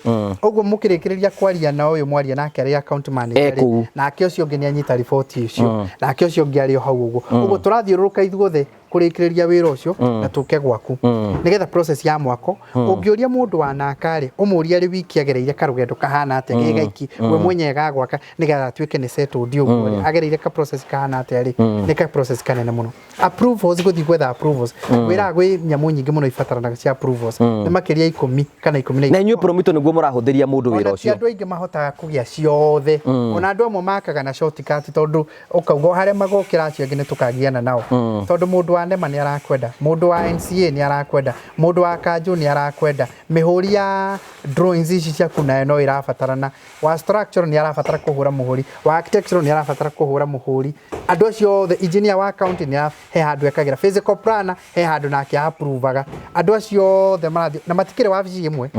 ũguo mũkĩrĩkĩrĩria kwaria na ũyũ mwaria nake arĩ account manager E rĩ, kũu. Nake ũcio ũngĩ nĩ anyita riboti icio, nake ũcio ũngĩ arĩ o hau ũguo ũguo tũrathiũrũrũka ithuothe kũrĩkĩrĩria wĩra ũcio na tũke gwaku nĩgetha process ya mwako. Ũngĩũria mũndũ wa naka rĩ, ũmũrie arĩ wiki agereire karũgendo kahana atĩa gĩ gaiki we mwenyewe gagwaka nĩgetha atuĩke nĩ settled ũguo rĩ, agereire ka process kahana atĩa rĩ, nĩ ka process kanene mũno. Approvals, gũthiĩ gwetha approvals, wĩraga gwĩ nyamũ nyingĩ mũno ibataranaga cia approvals, nĩ makĩria 10 kana 10 Na inyuĩ Promito nĩguo mũrahũthĩria mũndũ wĩra Ona ti ũcio. Andũ aingĩ mahotaga kũgĩa ciothe, ona andũ amwe makaga na shortcut, tondũ ũkauga o harĩa magokĩra acio angĩ nĩ tũkagiana nao, tondũ mũndũ wa NEMA nĩ arakwenda, mũndũ wa NCA nĩ arakwenda, mũndũ wa kanjũ nĩ arakwenda, mĩhũri ya drawings ici ciaku nayo no ĩrabatarana, wa structure nĩ arabatara kũhũra mũhũri, wa architecture nĩ arabatara kũhũra mũhũri, andũ acio othe, engineer wa county nĩ he handũ ekagĩra, physical planner he handũ nake approvaga, andũ acio othe marathiĩ na matikĩrĩ wabici ĩmwe.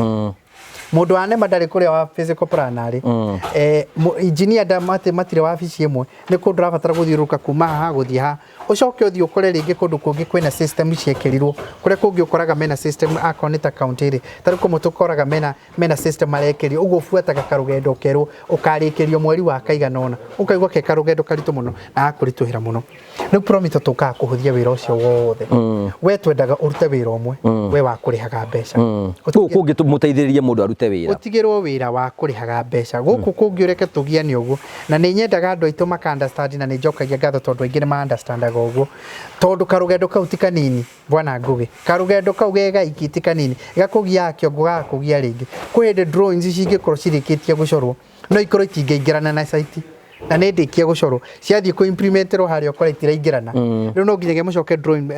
Mũndũ wa NEMA ndarĩ kũrĩa wa physical planner rĩ, engineer nda matirĩ wabici ĩmwe. Nĩ kũndũ ũrabatara gũthiũrũrũka kuma haha gũthiĩ haha, ũcoke ũthiĩ ũkore rĩngĩ kũndũ kũngĩ kwĩna system ciekĩrirwo, kũrĩa kũngĩ ũkoraga mena system, akorwo nĩ ta county rĩ, ta rĩu kũmwe tũkoraga mena system marekĩrio ũguo, ũbuataga karũgendo ũkerwo ũkarĩkĩrio mweri wa kaigana ũna, ũkaigua ke karũgendo karitũ mũno na gakũritũhĩra mũno. Rĩu Promito tũkaga kũhũthia wĩra ũcio wothe. We twendaga ũrute wĩra ũmwe, we wa kũrĩhaga mbeca. Kũu kũngĩ mũteithĩrĩrie mũndũ arute wĩra. Ũtigĩrwo wĩra wa kũrĩhaga mbeca, gũkũ kũngĩ ũreke tũgiane ũguo. Na nĩ nyendaga andũ aitũ maka understand, na nĩ njokagia ngatho tondũ aingĩ nĩ ma understandaga ũguo, tondũ karũgendo kau ti kanini, bwana Ngugi. Karũgendo kau ge gaiki ti kanini, gakũgiaga kĩongo, gagakũgia rĩngĩ. Kwĩ hĩndĩ drawings cingĩkorwo cirĩkĩtie gũcorwo no ikorwo itingĩingĩrana na site. Na nĩ ndĩkie gũcorwo, ciathiĩ kũ implementerwo harĩa ũkora itiraingĩrana. Rĩu no nginyagia mũcoke drawing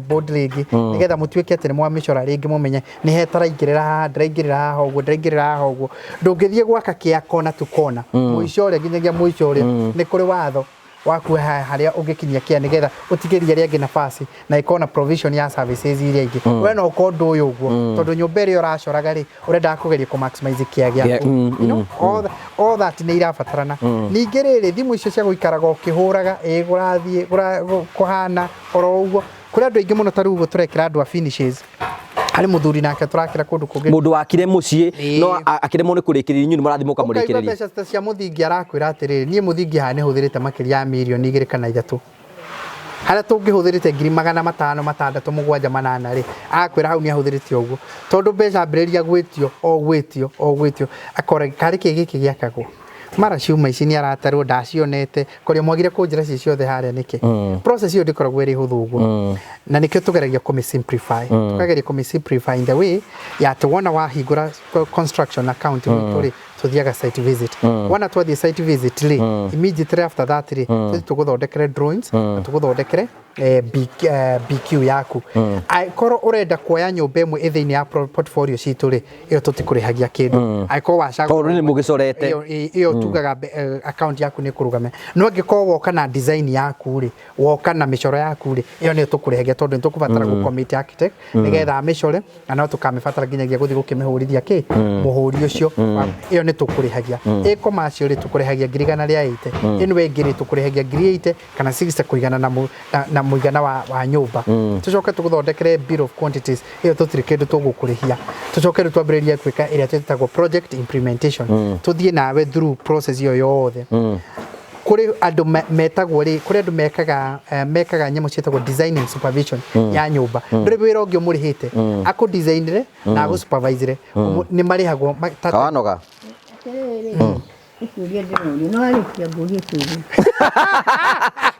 board rĩngĩ, nĩgetha mũtuĩke atĩ nĩ mwamĩcora rĩngĩ, mũmenye nĩ hetaraingĩrĩra haha, ndĩraingĩrĩra haha ũguo, ndĩraingĩrĩra haha ũguo. Ndũngĩthiĩ gwaka kĩa kona tu kona, mũico ũrĩa nginyagia mũico ũrĩa. Nĩ kũrĩ watho waku harĩa ũngĩkinyia kĩa, nĩgetha ũtigĩrie arĩa angĩ nafasi na ĩkorwo na provision ya services iria ingĩ. We no ũkorwo ũndũ ũyũ ũguo, tondũ nyũmba ĩrĩa ũracoraga rĩ, ũrendaga kũgeria kũ maximize kĩa gĩaku. All that nĩ irabatarana. Ningĩ rĩrĩ, thimũ icio cia gũikaraga ũkĩhũraga ĩ kũrathiĩ kũhana oro ũguo, kũrĩ andũ aingĩ mũno. Ta rĩu ũguo tũrekĩra andũ a finishes, harĩ mũthuri nake tũrakĩra kũndũ kũngĩ. Mũndũ wakire mũciĩ no akĩremwo nĩ kũrĩkĩrĩria, inyuĩ nĩ mũrathiĩ ũkaigua mũkamũrĩkĩrĩria. Mbeca ta cia mũthingi, arakwĩra atĩrĩrĩ, niĩ mũthingi haha nĩ hũthĩrĩte makĩria ya mirioni 2 kana 3, harĩa tũngĩhũthĩrĩte ngiri 500, 600, 7, 8 rĩ, agakwĩra hau nĩ ahũthĩrĩte ũguo, tondũ mbeca ambĩrĩria gwĩtio o gwĩtio o gwĩtio, akora karĩ kĩ gĩkĩ gĩakagwo mara ciuma ici nĩ aratarwo ndacionete kũrĩa mwagire kũnjĩra ci ciothe harĩa nĩkĩ. Process ĩyo ndĩkoragwo ĩrĩ hũthũ ũguo, na nĩkĩo tũgeragia kũmĩ simplify, tũkageria kũmĩ simplify in the way ya atĩ wona wahingũra construction account gwitũ rĩ, tuthiaga site visit. Wona twathiĩ site visit rĩ, immediately after that rĩ, tũthiĩ tũgũthondekere drawings na tũgũthondekere BQ yaku. Angĩkorwo ũrenda kuoya nyũmba ĩmwe ĩ thĩinĩ ya portfolio citũ rĩ, ĩyo tũtikũrĩhagia kĩndũ. Angĩkorwo wacagũra Tondũ nĩ mũgĩcorete. Ĩyo tugaga account yaku nĩ ĩkũrũgame. No angĩkorwo woka na design yaku rĩ, woka na mĩcoro yaku rĩ, ĩyo nĩyo tũkũrĩhagia, tondũ nĩ tũkũbatara gũ commit architect nĩgetha amĩcore, na no tũkamĩbatara nginyagia gũthiĩ gũkĩmĩhũrithia kĩ mũhũri ũcio. Ĩyo nĩ tũkũrĩhagia. Ĩ commercial rĩ, tũkũrĩhagia ngiri 180. Ĩno ĩngĩ rĩ, tũkũrĩhagia ngiri 80 kana 60 kũigana na mũigana wa nyũmba. Tũcoke tũgũthondekere bill of quantities, ĩyo tũtirĩ kĩndũ tũgũkũrĩhia. Tũcoke rĩu twambĩrĩrie gwĩka ĩrĩa twĩtagwo project implementation, tũthiĩ nawe through process ĩyo yothe. Kũrĩ andũ metagwo rĩ, kũrĩ andũ mekaga nyamũ ciĩtagwo design and supervision ya nyũmba. Ndũrĩ wĩra ũngĩ ũmũrĩhĩte, akũ designire na agũ supervisire, nĩ marĩhagwo Kawanoga. Atĩrĩrĩ, nĩ kĩũria ndĩrorio, no warĩkia ngũrie kĩũria.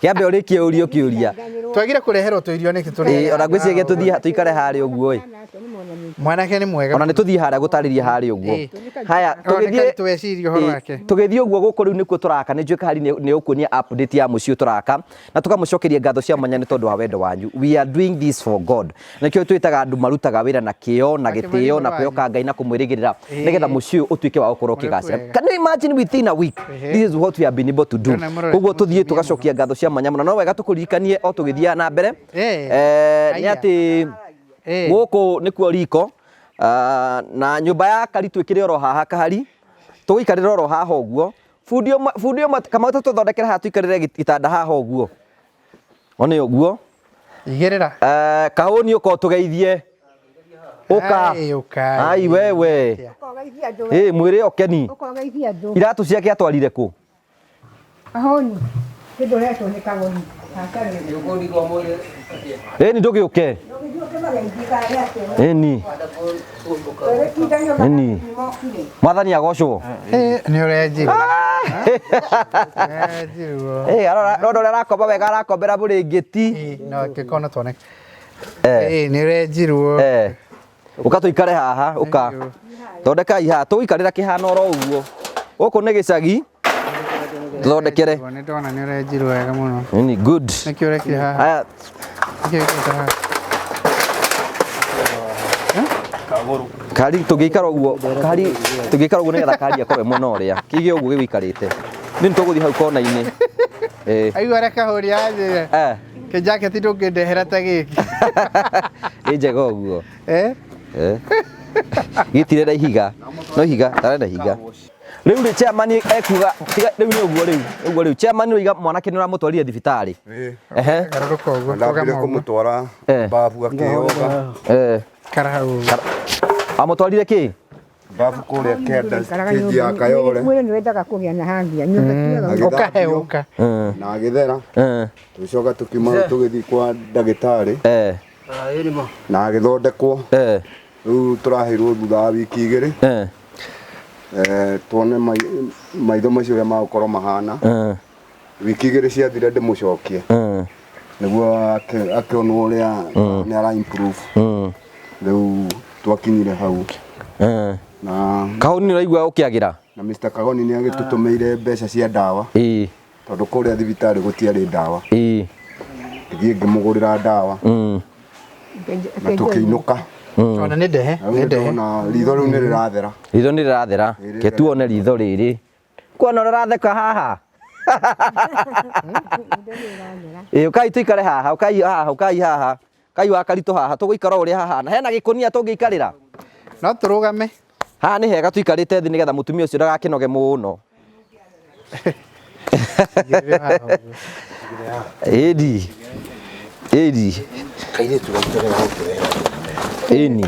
Kĩambe ũrĩkie ũrio kĩũria. Twagire kũreherwo tũirio nĩkĩ tũrĩ? Ĩĩ, ona ngwĩciria tũthiĩ tũikare harĩa ũguo ĩ. Mwanake nĩ mwega. Ona nĩ tũthiĩ harĩa gũtarĩria harĩa ũguo. Haya. Ona tũgĩthiĩ nĩ twecirie ũhoro wake. Tũgĩthiĩ ũguo, gũkũ rĩu nĩkuo tũraka. Nĩ njũĩ kahari nĩ ũkuonia update ya mũciĩ ũyũ tũraka, na tũkamũcokeria ngatho cia mwanya nĩ tondũ wa wendo wanyu. We are doing this for God. Nĩkĩo twĩtaga andũ marutaga wĩra na kĩo na gĩtĩo na kwĩhoka Ngai na kũmwĩrĩgĩrĩra, nĩgetha mũciĩ ũyũ ũtuĩke wa gũkorwo ũkĩgacĩra. Wega. Can you imagine, within a week, this is what we have been able to do? Ndĩrona mũrorete Koguo tũthiĩ mũtumia. Tũgacokia ngatho cia mwanya mũno. No wega tũkũririkanie o tũgĩthiaga na mbere nĩ Aya. atĩ gũkũ nĩkuo riko. Ah, na nyũmba ya kari twĩkĩre oro haha, kahari tũgũikarĩra oro haha ũguo. Bundi ũmwe kamau, tũthondekere haha tũikarĩre gĩtanda haha ũguo, one ũguo. Igĩrĩra. Eh, kahũni, ũka ũtũgeithie, ũka. Ai, ũka. Ai wewe. Ũkogeithia andũ. Ĩ mwĩrĩ ũkeni. Ũkogeithia andũ. Iratũ ciake atwarire kũ? Ahoni kĩndũ ũretwo nĩ kagoni. Ĩni ndũgĩũke. Ĩni ĩni, mwathani agocwo. Nĩ ũrenjirwo. Ũrenjirwo. Ĩ arora, rora ũrĩa arakomba wega, arakombera bũrĩngĩti. No kĩkono tuone. Nĩ ũrenjirwo. Eh. Ũka tũikare haha, ũka thondekai haha tũgũikarĩra kĩhano oro ũguo. Gũkũ nĩ gĩcagi, tũthondekere. Nĩ ndona nĩ ũrenjirwo wega mũno. Nini good. Nĩkĩ ũrekire haha? Haya. Nĩkĩ wĩkĩte haha? Kari tũngĩikara ũguo, kari tũngĩikara ũguo nĩgetha kari akorwo e mwena ũrĩa kĩige ũguo gĩgũikarĩte. Nĩ tũgũthiĩ hau kona-inĩ. Eh. Aigua ũrĩa kahũri anjĩra. Kĩjaketi ndũngĩndehera ta gĩkĩ. Ĩ njega ũguo. Eh? Eh. Gĩtirĩ ihiga, no ihiga tarenda ihiga rĩu rĩ, chairman ekuga tiga rĩu nĩ ũguo, rĩu ũguo rĩu chairman rĩu mwanake nĩ ũramũtwarire thibitarĩ. Ehe. Garũrũka ũguo. Ndambire Rũgama ũguo. kũmũtwara babu akĩoga. Kara hau ũguo. Amũtwarire kĩ? Babu kũrĩa kenda stage ya Kayole. Mwĩrĩ nĩ wendaga kũgĩa na hangia nyũmba tiaga. Agĩthambio Ũkahehũka. Na agĩthera. Tũgĩcoka tũkiuma hau tũgĩthiĩ kwa ndagĩtarĩ na agĩthondekwo. Rĩu tũraheirwo thutha wa wiki 2 tuone maitho macio ũrĩa magũkorwo mahana. Wiki 2 ciathire ndĩmũcokie nĩguo akĩonwo ũrĩa nĩ ara improve. Rĩu twakinyire hau na Kahũni nĩ ũraigua ũkĩagĩra? Na Mr. Kagoni nĩ agĩtũtũmĩire mbeca cia ndawa. Ĩĩ. Tondũ kũrĩa thibitarĩ gũtiarĩ ndawa. Ngĩthiĩ ngĩmũgũrĩra ndawa na tũkĩinũka. Ona nĩ ndehe, Na rĩu nĩ ndehe. nĩndona ritho rĩu nĩ rĩrathera. Ritho nĩ rĩrathera. Ĩ, Ke tuone ritho rĩrĩ. Kuona ũrĩa ũratheka haha. Ĩ, ũkai tũikare haha, ũkai haha, ũkai haha. Kai wa karitũ haha, tũgũikara o ũrĩa hahana. Hena gĩkũnia tũngĩikarĩra? No tũrũgame. Haha nĩ hega tũikarĩte thĩ nĩgetha mũtumia ũcio ndagakĩnoge mũno. Ĩni. Ĩni. Kairĩtu gaitũ nĩ gagũkĩrehe. Ĩni.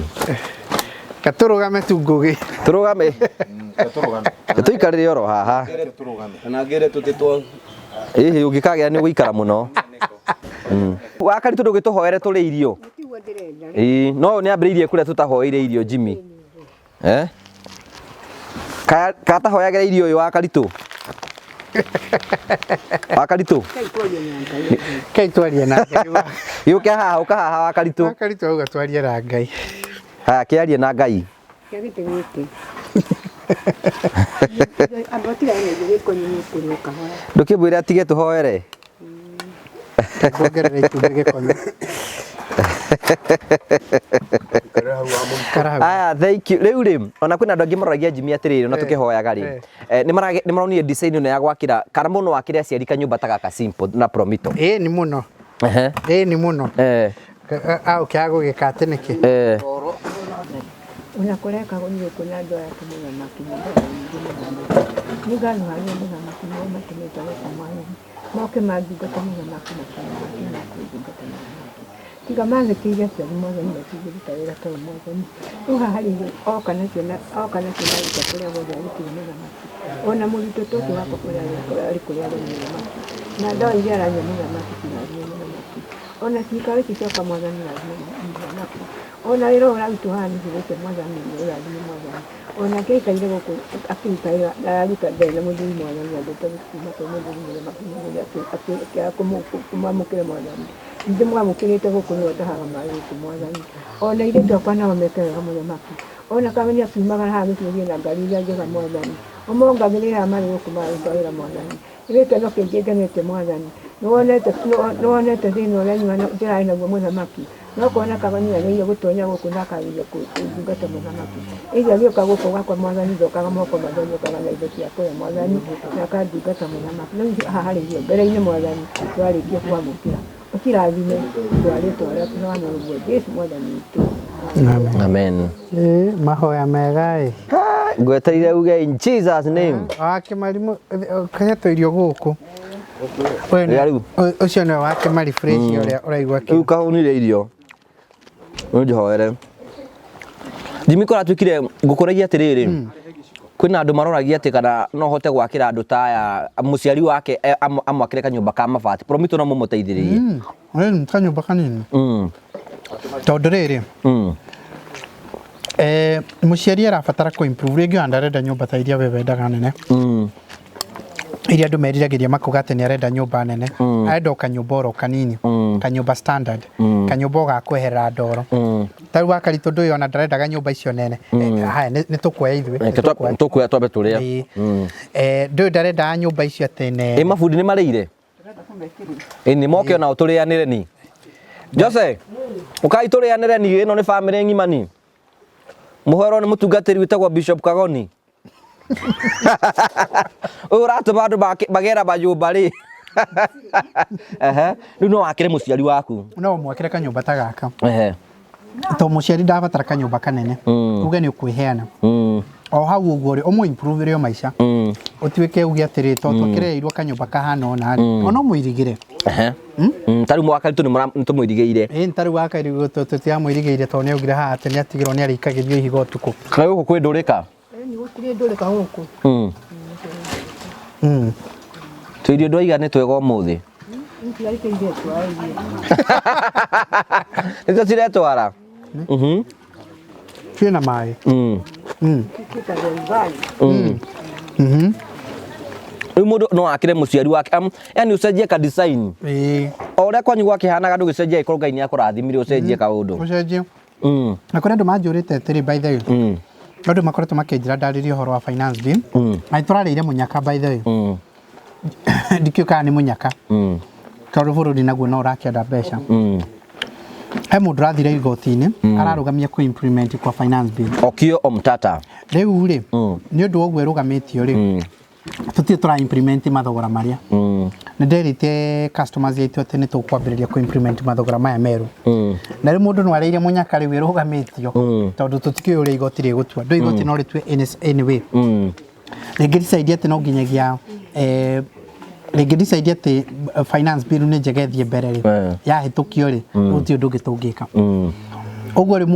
Katũrũgame tu ngũgĩ. Tũrũgame. Tũrũgame. Tũikarĩre oro haha. Tũrũgame. Kana ngĩre tũtĩ twa Ĩhĩ ũngĩkagĩa nĩ ũgũikara mũno. Wakari tondũ ũgĩtũhoere tũrĩ irio. Tiguo ndĩrenda. Ĩĩ, no nĩ ambĩrĩirie kũrĩa tũtahoeire irio Jimmy. Eh? Ka katahoyagĩra irio ũyũ wa Karitũ? Wa Karitũ? Kai twarie na Ngai. Kai twarie na Ngai. Gĩũke haha, ũka haha wa Karitũ. Wa Karitũ auga twarie na Ngai. Haya, kĩarie na Ngai. Kĩa gĩtĩ gĩkĩ. Amba ũtigane na irio gĩkoni nĩ ũkũrĩa ũkahoya. Ndũkĩmwĩre atige tũhoere. Kuongerera itumbĩ gĩkonyo. Ikara hau. Aya, thank you. Rĩu rĩ, ona kwĩna andũ angĩ maroragia Jimmy atĩrĩrĩ, ona tũkĩhoyaga rĩ. Nĩ maronire design ĩno ya gwakĩra kana mũno wakĩre aciari kanyũmba ta gaka simple na Promito. Ĩĩ nĩ mũno. Ĩĩ nĩ mũno. Aũkĩaga gũgĩka atĩ nĩkĩ? Ona kũrekagwo nĩ gũkũ na andũ aya kĩmũthamaki nĩ ngatho nyingĩ mũthamaki. Nĩ ngatho harĩ mũthamaki nĩo matũmĩte gũkũ mwathani. Moke mandungate mũthamaki na kĩmũthamaki na kũndungata mũthamaki. Tiga mathĩkĩire aciari mwathani matingĩruta wĩra ta ũyũ mwathani. Rĩu haha harĩ irio oka nacio na oka nacio na aruta kũrĩa guothe arutire mũthamaki. Ona mũrutwo ta ũcio wakwa kũrĩa arĩ kũrĩa arĩ mũthamaki. Na ndawa iria aranyua mũthamaki cirathime mũthamaki. Ona cikaro ici ciakwa mwathani rathime mũthamaki. Ona wĩra ũyũ ũrarutwo haha nĩ njugĩte mwathani nĩ ũrathime mwathani. Ona ke aikaire gũkũ akĩruta wĩra araruta ndarĩ na mũthuri mwathani andĩte kuma kwĩ mũthuri mũthamaki mũthuri akĩaga kũmwamũkĩra mwathani. Ningĩ mwamũkĩrĩte gũkũ nĩwe ũtahaga maĩ gũkũ mwathani. Ona airĩtu akwa nao meke wega mũthamaki. Ona kameni akiumagara haha gĩcũgie na ngari iria njega mwathani. Ũmongagĩrĩre haha marĩ gũkũ mararuta wĩra mwathani. Nĩ gĩkeno kĩingĩ ngenete mwathani. Nĩwonete thĩna ũrĩa nyuma ndĩrarĩ naguo mũthamaki. No kuona kameni agĩrĩire gũtonya gũkũ na akagĩrĩire kũndungata mũthamaki. Ĩndĩ agĩũka gũkũ gwakwa mwathani ndokaga moko matheri okaga na indo cia kũrĩa mwathani na akandungata mũthamaki. Rĩu haha harĩ irio mbere-inĩ mwathani twarĩkia kwamũkĩra. Ũcirathime twa rĩtwa rĩaku na wa mũrũguo Jesũ mwathani witũ. Amen. Ĩĩ, mahoya mega ĩ. Ngwetereire uge in Jesus name. Wakĩmari kĩhetwo irio gũkũ. Ũyũ Ya rĩu. Ũcio nĩwe wakĩmari fresh ũrĩa ũraigua Rĩu kĩ. kahũnire irio. Ũnjĩhoere. Jimmy kũratuĩkire ngũkũragia atĩrĩrĩ. Kwĩna andũ maroragia atĩ kana no hote gwakĩra andũ ta aya mũciari wake amwakĩre kanyũmba ka mabati. Promito no mũmũteithĩrĩrie. Ĩĩ, kanyũmba kanini. Tondũ rĩrĩ, mũciari arabatara kũ improve rĩngĩ ona ndarenda nyũmba ta iria we wendaga nene. Iria andũ meriragĩria makuga atĩ nĩ arenda nyũmba nene. Arenda o kanyũmba oro kanini. Kanyũmba standard. Kanyũmba o ga kweherera ndoro. Ta rĩu Wakaritũ ndũĩ ona ndarendaga nyũmba icio nene. Haya nĩ tũkuoya ithuĩ. Nĩ tũkuoya. Tũkuoya twambe tũrĩe. Ĩĩ. Ndũĩ ndarendaga nyũmba icio atĩ nene. Ĩ mabundi nĩ marĩire? Ĩ nĩ moke onao tũrĩanĩre ni. Jose, ũkai tũrĩanĩre ni ĩno nĩ bamĩrĩ ng'ima ni. Mũhorwo nĩ mũtungatĩri wĩtagwo Bishop Kagoni. Ũyũ ũratũma andũ magera manyũmba rĩ. Ehe, rĩu no wakĩre mũciari waku. No ũmwakĩre kanyũmba ta gaka. To mũciari ndabatara kanyũmba kanene. Uge nĩ ũkwĩheana. O hau ũguo rĩ, ũmũ improve o maica. Ũtuĩke uge atĩrĩ, to twakĩrereirwo kanyũmba kahana ũna rĩ, ona ũmũirigĩre. Ta rĩu Wakaritũ nĩ tũmũirigĩire. Ĩĩ ta rĩu Wakaritũ tũtiramũirigĩire tondũ nĩ augire haha atĩ nĩ atigĩrwo nĩ arĩikagĩrio ihiga ũtukũ. Kana gũkũ kwĩ ndũrĩka? Ĩni gũtirĩ ndũrĩka gũkũ. Tũirio ndwaiga nĩ twega ũmũthĩ. Nĩtiraikĩire twara irio. Nĩtũ ciretwara? Ciĩna maĩ. Ciĩtagwo ugali. Rĩu mũndũ no akĩre mũciari wake yani ũcenjie ka design. Ĩĩ. O ũrĩa kwanyu gwakĩhanaga ndũgĩcenjia angĩkorwo Ngai nĩ akũrathimire ũcenjie kaũndũ. Ũcenjie. Na kũrĩ andũ manjũrĩte atĩrĩ by the way. Andũ makoretwo makĩnjĩra ndarĩrie ũhoro wa finance bill. Na nĩ tũrarĩire mũnyaka by the way. Ndikĩũĩ kana nĩ mũnyaka, tondũ bũrũri naguo no ũrakĩenda mbeca. He mũndũ ũrathire igoti-inĩ ararũgamia kũ implement kwa finance bill. Okio Omtata. Rĩu rĩ, nĩ ũndũ wa ũguo ĩrũgamĩtio rĩ, tũtirĩ tũra implement mathogora marĩa. Nĩ nderĩte customers aitũ atĩ nĩ tũkwambĩrĩria kũ implement mathogora maya merũ. Na rĩu mũndũ no arĩire mũnyaka rĩu ĩrũgamĩtio, tondũ tũtikĩũĩ ũrĩa igoti rĩgũtua. Ndũ igoti no rĩtue anyway. Rĩngĩ decide atĩ no nginyagia rĩngĩ decide atĩ finance bill nĩ njega ĩthiĩ mbere rĩ, yahĩtũkio rĩ, gũtirĩ ũndũ ũngĩ tũngĩka. Ũguo rĩ,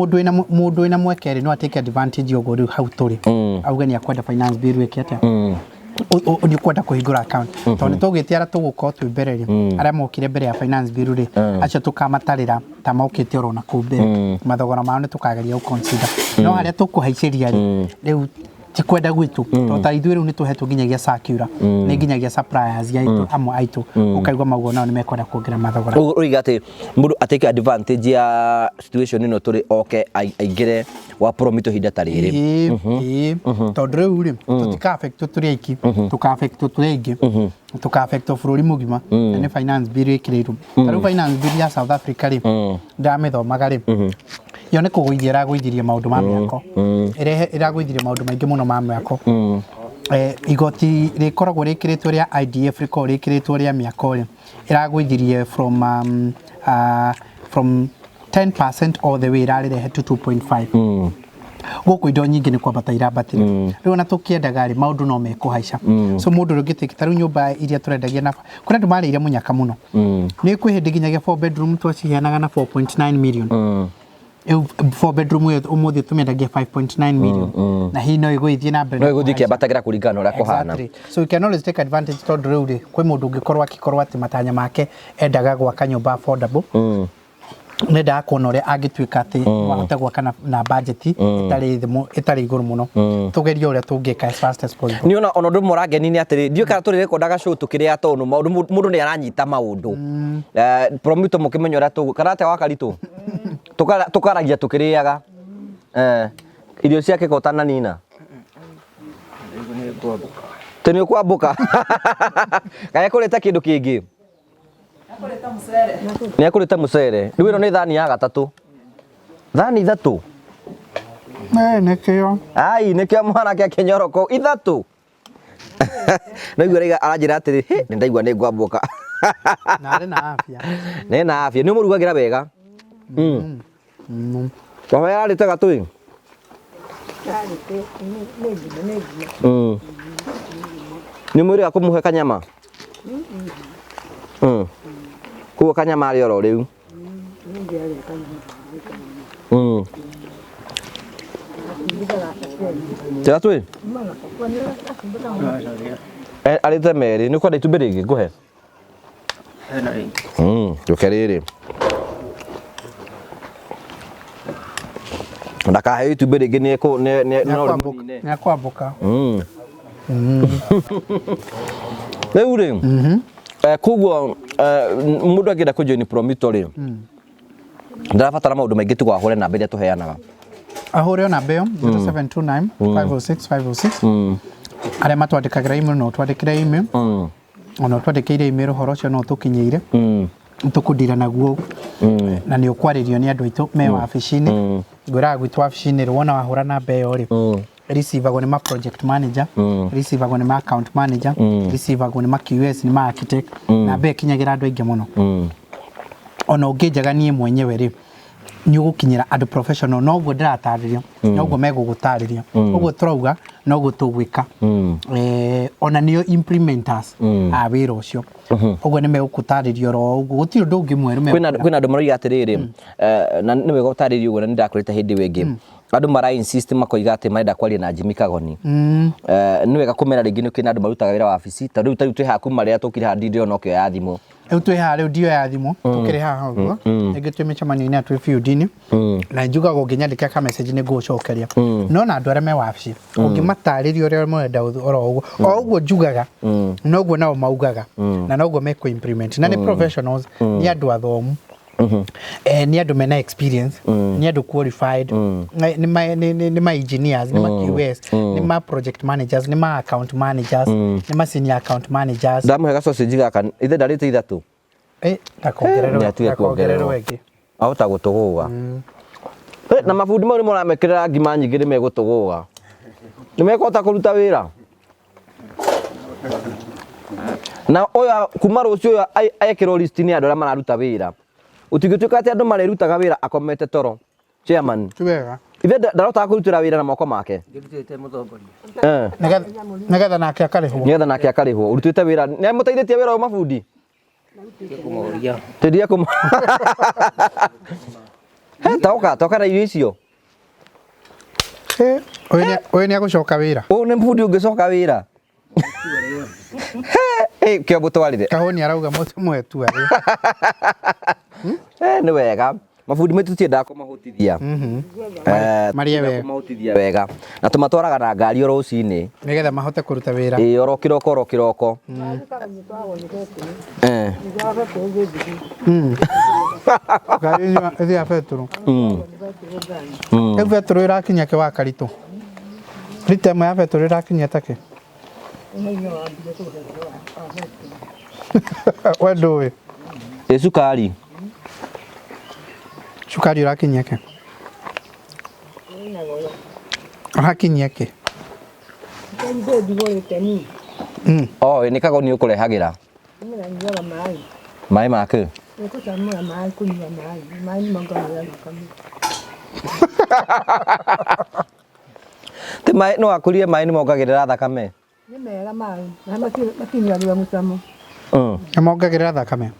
mũndũ wĩna mweke rĩ, no atake advantage ũguo rĩu hau tũrĩ, auge nĩ akwenda finance bill ĩke atĩa, nĩ ũkwenda kũhingũra account, tondũ nĩ tũgĩte arĩa tũgũkorwo twĩ mbere rĩ, arĩa mokire mbere ya finance bill rĩ, acio tũkamatarĩra ta mokĩte oro na kũu mbere. Mathogora mao nĩ tũkageria gũ consider, no harĩa tũkũhaicĩria rĩ, rĩu ti kwenda gwitũ, tondũ ta ithuĩ rĩu nĩ tũhetwo nginyagia circular nĩ nginyagia suppliers aitũ amwe aitũ, ũkaigua maugo nao nĩ mekwenda kuongerera mathogora. Ũguo ũroiga atĩ mũndũ atake advantage ya situation ĩno tũrĩ, oke aingĩre wa Promito ihinda ta rĩrĩ. Ĩĩ, tondũ rĩu rĩ, tũtika affectwo tũrĩ aiki, tũka affectwo tũrĩ aingĩ, tũka affectwo bũrũri mũgima, na nĩ finance bill ĩkĩrĩirwo. Ta rĩu finance bill ya South Africa rĩ, ndamĩthomaga rĩ, yo nĩ kũgũithia ĩragũithirie maũndũ ma mĩako. Ĩragũithirie maũndũ maingĩ mũno ma mĩako. Igoti rĩkoragwo rĩkĩrĩtwo rĩa IDF, rĩkoragwo rĩkĩrĩtwo rĩa mĩako rĩ, ĩragũithirie from 10% all the way ĩrarĩrehe to 2.5. Gũkũ indo nyingĩ nĩ kwambata irambatire. Rĩu ona tũkĩendaga rĩ, maũndũ no mekũhaica. So mũndũ ũrĩa ũngĩtĩka, ta rĩu nyũmba iria tũrendagia na kũrĩ andũ marĩire mũnyaka mũno, nĩ kwĩ hĩndĩ nginyagia 4 bedroom twaciheanaga na 4.9 million. Rĩu 4 bedroom ĩyo ũmũthĩ tũmĩendagia 5.9 million, na hihi no ĩgũgĩthiĩ na mbere no na ĩgũthiĩ kũhaica. Kĩambatagĩra kũringana na ũrĩa kũhana. Exactly. So you can always take advantage, tondũ rĩu rĩ, kwĩ mũndũ ũngĩkorwo akĩkorwo atĩ matanya make endaga gwaka nyũmba affordable, nendaga kuona ũrĩa angĩtuĩka atĩ no ahote gwaka na budget ĩtarĩ thĩ ĩtarĩ igũrũ mũno. Tũgerie ũrĩa tũngĩka as fast as possible. Nĩ ona ũndũ ũmwe ũrangeni nĩ atĩrĩ, ndiũĩ kana tũrĩ rekondaga show tũkĩrĩa, tondũ maũndũ mũndũ nĩ aranyita maũndũ. Promito mũkĩmenya ũrĩa tũgũ kana atĩa wakaritũ. Tũkaragia tũkĩrĩaga. Irio ciake ko ũtananina tĩ nĩ ũkwambũka kana kũrĩte kĩndũ kĩngĩ, nĩ ekũrĩte mũcere. Rĩu ĩno nĩ thani ya gatatũ, thani ithatũ. Nĩkĩo. Ai, nĩkĩo mwanake akĩnyoroko ithatũ. Naigua rĩga aranjĩra atĩrĩ, "Hĩ, nĩ ndaigua nĩ ngwambũka." Na arĩ na afya. Nĩ na afya, nĩ ũmũrugagĩra wega. Baba yararĩte gatũĩ. Nĩ ngima. Nĩ mwĩrĩga kũmũhe kanyama. Koguo kanyama arĩ oro rĩu. Tiga twĩ? Arĩte merĩ, nĩ ũkwenda itumbĩ rĩngĩ ngũhe? Reke rĩrĩ. Ndakaheo itumbĩ rĩngĩ nĩ no rĩmũnine. Nĩ akwambũka. Rĩu rĩ, koguo mũndũ angĩenda kũ join Promito rĩ, ndarabatara maũndũ maingĩ tiga ahũre namba ĩrĩa tũheanaga. Ahũre o namba ĩyo 0729 506 506. Arĩa matwandĩkagĩra email, no ũtwandĩkĩre email, ona ũtwandĩkĩire email, ũhoro ũcio no ũtũkinyĩire, tũkũndira naguo na nĩ ũkwarĩrio nĩ andũ aitũ me wabici-inĩ. Ngwĩraga gwitũ wabici-inĩ rĩ, wona wahũra namba ĩyo rĩ, receivagwo nĩ ma project manager, receivagwo nĩ ma account manager, receivagwo nĩ ma QS, nĩ ma architect. Namba ĩyo ĩkinyagĩra andũ aingĩ mũno. Ona ũngĩnjaga niĩ mwenyewe rĩ, nĩ ũgũkinyĩra andũ professional. Noguo ndĩratarĩria, noguo megũgũtarĩria, ũguo tũrauga noguo tũgwĩka. Ona nĩo implementers a wĩra ũcio, ũguo nĩ megũgũtarĩria oro ũguo, gũtirĩ ũndũ ũngĩ mwerũ kwĩna megũkwĩra. Kwĩna andũ maroiga atĩrĩrĩ, na nĩ wega ũtarĩrie ũguo, na nĩ ndakwĩrĩte hĩndĩ ĩyo ĩngĩ, andũ mara insist makoiga atĩ marenda kwaria na Jimmy Kagoni. Nĩ wega kũmera rĩngĩ nĩ kwĩna andũ marutaga wĩra wabici, tondũ rĩu ta rĩu twĩ haha, kuma rĩrĩa tũkire haha ndindĩrona ũkĩoya thimũ. Rĩu twĩ haha, rĩu ndioya thimũ, tũkĩrĩ haha ũguo, rĩngĩ twĩ mĩcemanio-inĩ na twĩ field-inĩ, na njugaga ũngĩnyandĩkĩra ka message nĩ ngũgũcokeria. No na andũ arĩa me wabici, ũngĩmatarĩria ũrĩa mũrenda oro ũguo o ũguo njugaga, noguo nao maugaga na noguo mekũ implement, na nĩ professionals, nĩ andũ athomu. Nĩ andũ mena experience, nĩ andũ qualified, nĩ ma engineers, nĩ ma QS, nĩ ma project managers, nĩ ma account managers, nĩ ma senior account managers. Ndamũhe gacocinji gaka ithe ndarĩte ithatũ. Ndakongererwo. Nĩ atige Ndakongererwo kuongererwo. ĩngĩ. Ahota gũtũgũga. Na mabundi mau nĩ mũramekĩrĩra ngima nyingĩ nĩ megũtũgũga, nĩ mekũhota kũruta wĩra na ũyũ kuma rũciũ ũyũ ekĩrwo list nĩ andũ arĩa mararuta wĩra. Ũtingĩtuĩka atĩ andũ marĩrutaga wĩra akomete toro, chairman. Ti wega. Ithe ndarotaga kũrutĩra wĩra na moko make. Ngĩrutĩte mũtongoria. Nĩgetha nake akarĩhwo. Nĩgetha nake akarĩhwo ũrutĩte wĩra. Nĩ amũteithĩtie wĩra ũyũ mabundi? Kũmoria. Tĩria kũma. He, toka toka na irio icio. Ũyũ nĩ agũcoka wĩra. Ũyũ nĩ bundi ũngĩcoka wĩra. He, kĩo mũtwarire. Kahũni arauga mũtũmwe tu arĩ. Nĩ wega mabundi maitũ tiendaga kũmahũtithia. Marĩe wega. Kũmahũtithia wega na tũmatwaraga na ngari o rũcinĩ nĩgetha mahote kũruta wĩra. Ĩĩ, oro kĩroko, oro kĩroko. Ngari ĩyo ya betũrũ. Rĩu betũrũ ĩrakinya kĩ wa karitũ? Rita ĩmwe ya betũrũ ĩrakinya ta kĩ? We ndũĩ. Ĩ cukari? Cukari ũrakinyia kĩ? Ũrakinyia kĩ? Oh, nĩ kagoni ũkũrehagĩra? Maĩ ma kĩ? Gũcamũra maĩ, kũnyua maĩ, maĩ nĩ mongagĩrĩra thakame. Ti maĩ no akũrie, maĩ nĩ mongagĩrĩra thakame. Nĩ mega maĩ, na matinyuagĩra mũcamo. Nĩ mongagĩrĩra thakame?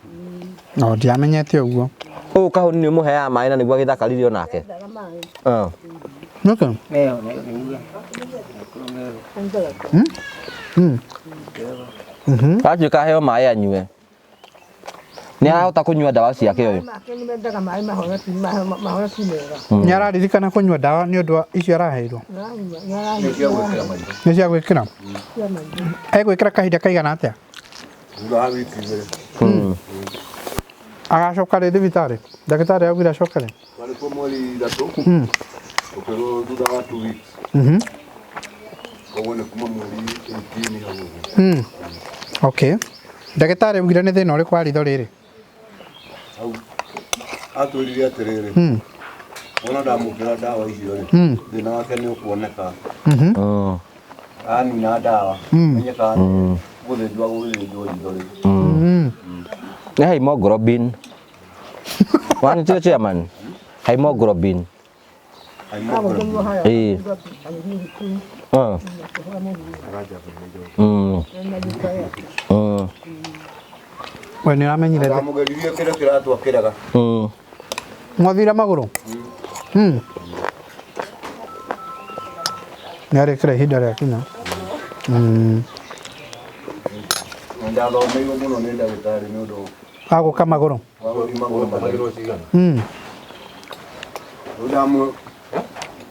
No ndiamenyete ũguo. Ũyũ kahũni nĩ ũmũheaga maĩ na nĩguo agĩthakarire onake. Endaga maĩ. Nĩkĩ? Meho nĩuga. Atuĩka aheo maĩ anyue. Nĩ arahota kũnyua ndawa ciake ũyũ? Make nĩ mendaga maĩ mahoro, ti mahoro, ti mega. Nĩ araririkana kũnyua ndawa nĩ ũndũ wa icio araheirwo? Nĩ Nĩ cia gwĩkĩra? Egwĩkĩra kahinda kaigana atĩa? Thutha wa wiki 2. Agacoka rĩ thibitarĩ? Ndagĩtarĩ augire acoke rĩ? Warĩkuo mweri 3, ũkĩrwo thutha wa 2 weeks. Koguo nĩ kuma mweri 18 hau ũguo. Okay. Ndagĩtarĩ augire nĩ thĩna ũrĩkũ wa ritho rĩrĩ? Hau atwĩrire atĩrĩrĩ, ona ndamũkĩra ndawa icio rĩ, thĩna wake nĩ ũkuoneka anina ndawa, menye kana gũthĩnjwo agũgĩthĩnjwo ritho rĩu. Nĩ hemoglobin. Wanĩtio chairman? Hemoglobin. Ĩĩ. We nĩ ũramenyire Ndamũgeririe kĩrĩa kĩratwakĩraga. Mwathire magũrũ? Nĩ arĩkĩra ihinda rĩakinya. Na ndathomeirwo mũno nĩ ndagĩtarĩ nĩ ũndũ Agũka magũrũ. wa gũthiĩ magũrũ matheri. Rĩu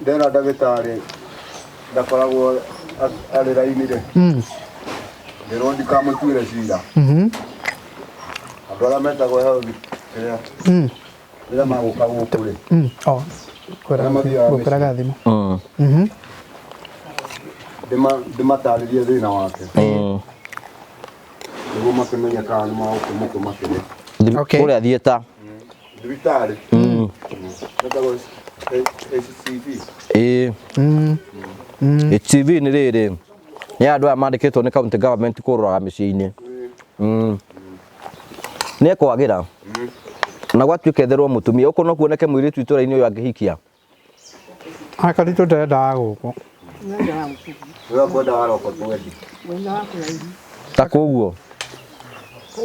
ndera ndagĩtarĩ ndakoragwo arĩ raini rĩ, ngĩrwo ndikamũtuĩre cira. Andũ arĩa metagwo health kĩrĩa rĩrĩa magũka gũkũ rĩ, Oh. Arĩa mathiaga Gwĩkĩraga thimũ. Ndĩmatarĩrie thĩna wake nĩguo makĩmenye kana nĩ magũkĩmũtũma kĩrĩa Kũrĩa theatre. Thibitarĩ metagwo HCV. Ĩĩ. HCV nĩ rĩrĩ nĩ andũ aya mandĩkĩtwo nĩ county government kũrũraga mĩciĩ-inĩ. Nĩ ekwagĩra na gwatuĩka etherwo mũtumia ũkũ no kuoneke mũirĩtu itũra-inĩ ũyũ angĩhikia. Akaritũ ndendaga gũkũ. Ũrĩa kwendaga roko twendi. Ta koguo.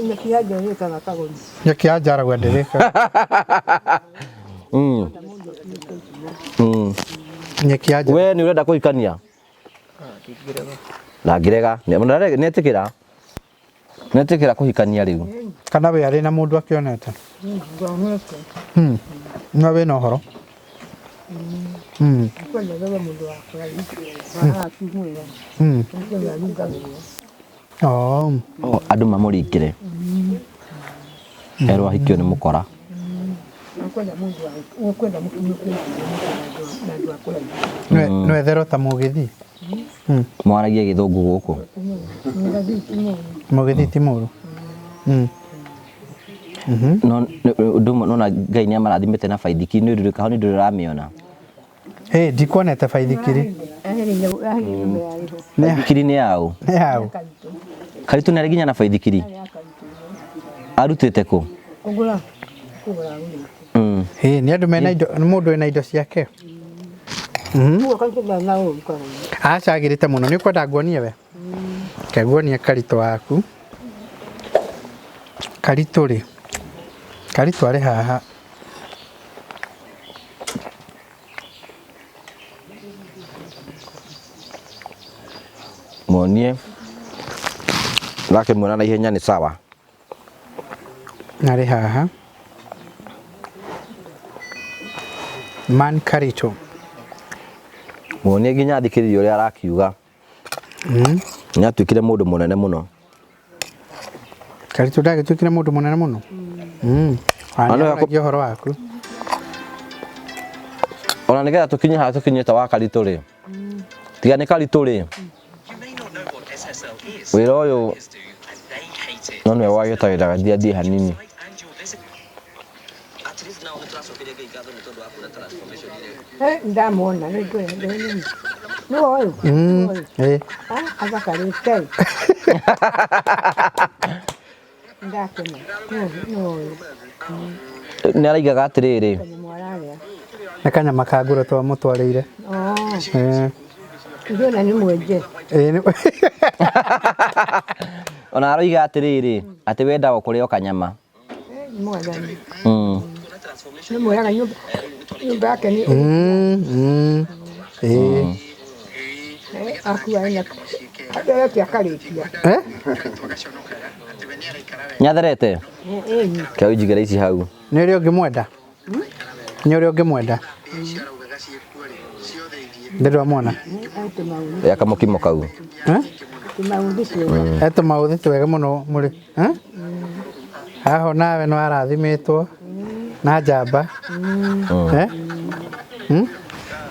Nyeki ya nja ĩrĩkaga kagoni. Nyeki ya nja arauga ndĩrĩkaga. Nyeki ya nja. We nĩ ũrenda kũhikania? Ndangĩrega. Nĩetĩkĩra. Nĩetĩkĩra kũhikania rĩu. Kana we arĩ na mũndũ akĩonete? Ndonete. No wĩna ũhoro? Kwenda wewe mũndũ wa kũraihu. Haha ti mwega. Nĩkwenda aringagĩrwo. Oh. Oh, andũ mamũringĩre. Erwo ahikio nĩ mũkora. Ũkwenda mũndũ wa ũkwenda mũkinyũkie na andũ a kũraihu. Nĩ wetherwo ta mũgĩthi. Mwaragia gĩthũngũ gũkũ. Mũgĩthi ti mũru. No ũndũ ũmwe nona Ngai nĩ amarathimĩte na baithikiri nĩ ũndũ kaho nĩ ndũrĩ ũramĩona. Ĩ ndikuonete baithikiri. Baithikiri nĩ yaũ? Nĩ yaũ? Karitũ nĩ arĩ nginya na baithikiri. Arutĩte kũ? Kũgũra. Ĩ nĩ andũ mena indo, nĩ mũndũ wĩna indo ciake. Aca agĩrĩte mũno. Nĩ ũkwenda nguonie we? Reke nguonie Karitũ waku. Karitũ rĩ, Karitũ arĩ haha. Muonie. Ndakĩmuona na ihenya nĩ sawa. Arĩ haha. Man Karitũ. Muonie nginya athikĩrĩrie ũrĩa arakiuga. Nĩ atuĩkire mũndũ mũnene mũno. Karitũ ndagĩtuĩkire mũndũ mũnene mũno. Nĩ ũhoro waku. Ona nĩgetha tũkinye haha tũkinyĩte wa Karitũ rĩ. Tiga nĩ Karitũ rĩ. Wĩra ũyũ no nĩwe wagĩtagĩra gathiĩ athiĩ hanini. Ndamwona nĩ ũyũ. Ĩ. Athakarĩte. Ndakena. Nĩ ũyũ. Nĩ araigaga atĩrĩrĩ. Nĩ kanyama ka ngũrwe twamũtwarĩire. Ndĩrona nĩ mwenje. Ona aroiga atĩrĩrĩ, atĩ wendaga kũrĩa o kanyama. Mwathani. Nĩ mwega nyũmba yake nĩ. Ĩ. Akua ena atherete akarĩkia. Nĩatherete? Kĩo njigĩre ici hau. Nĩ ũrĩa ũngĩmwenda? Nĩ ũrĩa ũngĩmwenda? Ndĩramwona. Ya kamũkimo kau. Etũmaũthĩ twega mũno mũrĩ. Haha nawe nĩ warathimĩtwo na njamba.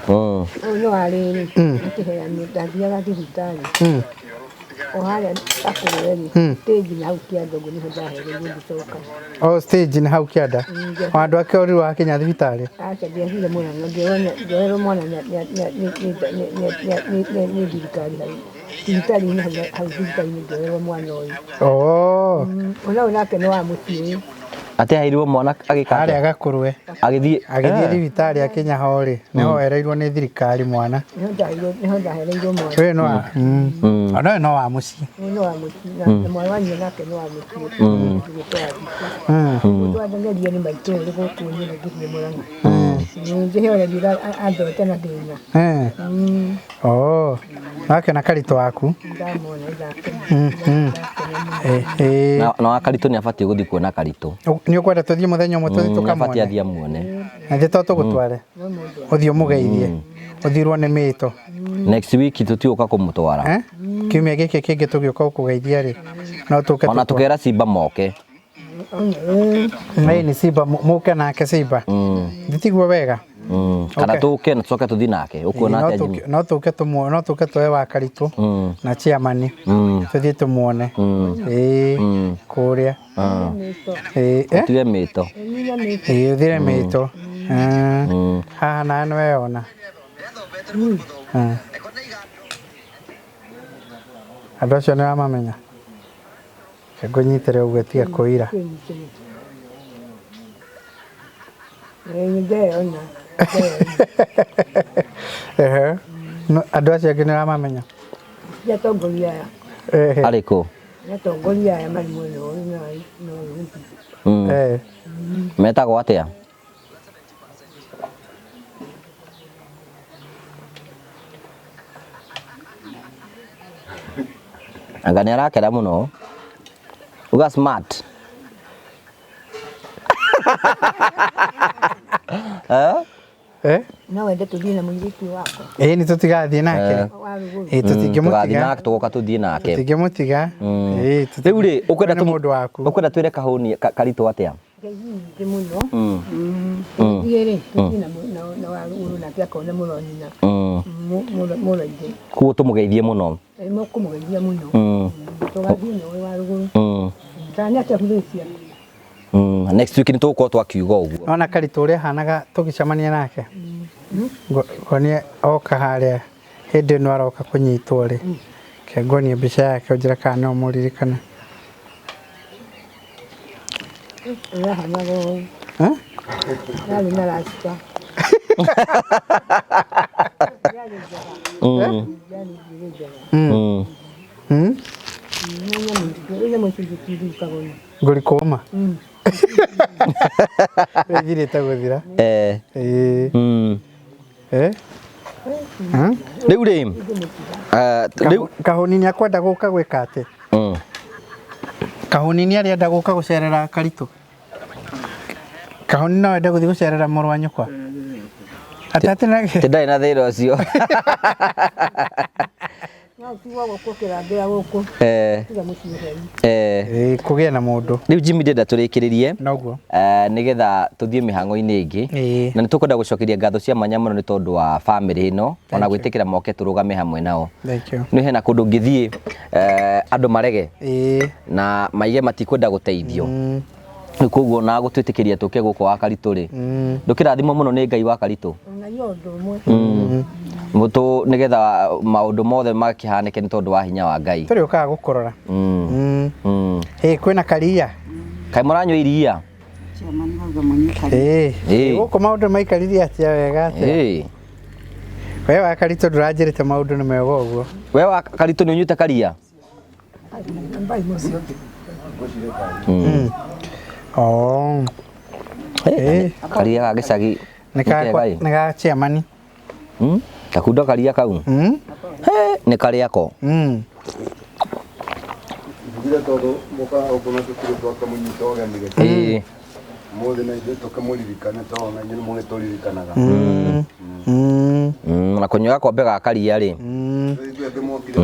Ũyũ nĩ wa rĩrĩ akĩheanwo ndathiaga thibitarĩ. O harĩa akũrwe rĩ, stage nĩ hau kĩanda ũguo nĩho ndahereirwo ngĩcoka. O stage nĩ hau kĩanda. O andũ ake ũrirwo wakinya thibitarĩ. Aca ndiathire Murang'a, ngĩoerwo mwana nĩ thirikari hau. Thibitarĩ-inĩ hau thibitarĩ-inĩ ngĩoerwo mwana ũyũ. Ona ũyũ nake nĩ wa mũciĩ. Atĩ aheirwo mwana agĩka atĩa? Harĩa Gakũrwe. Agĩthiĩ agĩthiĩ thibitarĩ akinya ho rĩ, nĩho oereirwo nĩ thirikari mwana. Nĩho ndahereirwo mwana. Ũyũ nĩ wa ona ũyũ no wa mũciĩ. Ũyũ nĩ wa mũciĩ na mwana wa nyina nake nĩ wa mũciĩ. Mũndũ andengeria nĩ maitũ ũrĩ gũkũ niĩ ngĩthiĩ Murang'a. Njĩhe ũrĩa andorete na thĩna. Wakĩona Karitũ waku. Ndamwona ndakena. Na wa Karitũ nĩ abatiĩ gũthiĩ kuona Karitũ. Nĩ ũkwenda tũthiĩ mũthenya ũmwe tũthiĩ tũkamuone? Nĩ abatiĩ athiĩ amuone. Na ithuĩ to tũgũtware. Ũthiĩ ũmũgeithie. Ũthirwo nĩ mĩto. Next week tũtigũka kũmũtwara. Kiumia gĩkĩ kĩngĩ tũgĩũka gũkũgeithia rĩ, no tũke. Ona tũkera Simba moke. Ĩĩ nĩ Simba mũke nake Simba. Nditiguo wega. Kana tũke na tũcoke tũthiĩ nake. Ũkuona atĩa Jimmy? No tũke tũmuone, no tũke tuoe wa Karitũ na chairman tũthiĩ tũmuone. Ĩĩ kũrĩa. Ũtige mĩto. Ĩĩ ũthire mĩto. Haha nawe nĩ weyona. Andũ acio nĩ wamamenya? Ngũnyitĩre ũguo tiga kũira. Ndeyona. Andũ acio angĩ nĩ ũramamenya? Ti atongoria aya. Arĩkũ? Nĩ atongoria aya marĩ mwena ũyũ na ũyũ. Metagwo atĩa? Anga nĩ arakena mũno. Uga smart. No wende tũthiĩ na mũirĩtu wakwa. Ĩĩ nĩ tũtigathiĩ nake. Ĩĩ tũtingĩmũtiga. Tũgathiĩ nake tũgoka tũthiĩ nake. Tũtingĩmũtiga. Rĩu rĩ ũkwenda mũndũ waku. Ũkwenda twĩre kahũni Karitũ atĩa? Ngeithi nyingĩ mũno. Tũgĩthiĩ rĩ, tũthiĩ na warũgũrũ nake akone mũrũ wa nyina. Mũrũ wa ithe. Koguo tũmũgeithie mũno. Mũkũmũgeithia mũno. Tũgathiĩ na ũyũ warũgũrũ. Kana nĩ atĩa hurĩtia? Next week nĩ tũgũkorwo twakiuga ũguo. Ona Karitũ ũrĩa ahanaga tũgĩcemania nake. Ngonie oka harĩa hĩndĩ ĩno aroka kũnyitwo rĩ. Ke ngonie mbica yake ũnjĩre kana no mũririkane. Ũrĩa ahanaga ũũ. Eh? Yarĩ na rasta. Yarĩ njega. Yarĩ njuĩrĩ njega. Nyamũ icio ingĩtirikagwo. Ngũri kũma. Ĩthirĩte gũthira. Ĩĩ. Eh? Rĩu rĩ, rĩu Kahũni nĩ akwenda gũka gwĩka atĩ? Kahũni nĩ arenda gũka gũcerera Karitũ. Kahũni no ende gũthiĩ gũcerera mũrũ wa nyũkwa. Atatĩ na Ti ndarĩ na thĩna ũcio. No tigwo gũkũ kĩrangĩra gũkũ. Tiga mũciĩ ũheri. Ĩĩ kũgĩe na mũndũ. Rĩu Jimmy ndĩrenda tũrĩkĩrĩrie. Noguo. Nĩgetha tũthiĩ mĩhang'o-inĩ ĩngĩ. Na nĩ tũkwenda gũcokeria ngatho cia mwanya mũno nĩ tondũ wa family ĩno ona gwĩtĩkĩra moke tũrũgame hamwe nao. Thank you. Nĩ hena kũndũ ũngĩthiĩ andũ marege na maige matikwenda gũteithio. Rĩu koguo na gũtwĩtĩkĩria tũke gũkũ wa Karitũ rĩ, ndũkĩrathimwo mũno nĩ Ngai wa Karitũ. Ona ũndũ ũmwe. Mũtũ nĩgetha maũndũ mothe makĩhanĩke nĩ tondũ wa hinya wa Ngai. Tũrĩũkaga gũkũrora. Ĩ kwĩna karia. Kaĩ mũranyua iria? Ĩ gũkũ maũndũ maikaririe atĩa wega atĩa? We wa Karitũ ndũranjĩrĩte maũndũ nĩ mega ũguo. We wa Karitũ nĩ ũnyuĩte karia? Oh. Karia ga gĩcagi. Nĩ ga chairman. Gakunda karia kau. Nĩ karĩa ko. Njugire tondũ mũkaga gũkũ na tũtirĩ twakĩmũnyita ũgeni rĩ. Mũthĩ na ithuĩ tũkĩmũririkane tondũ na inyuĩ nĩmũgĩtũririkanaga. Na kũnyua gakombe ga karia rĩ. Ithuĩ angĩ mokire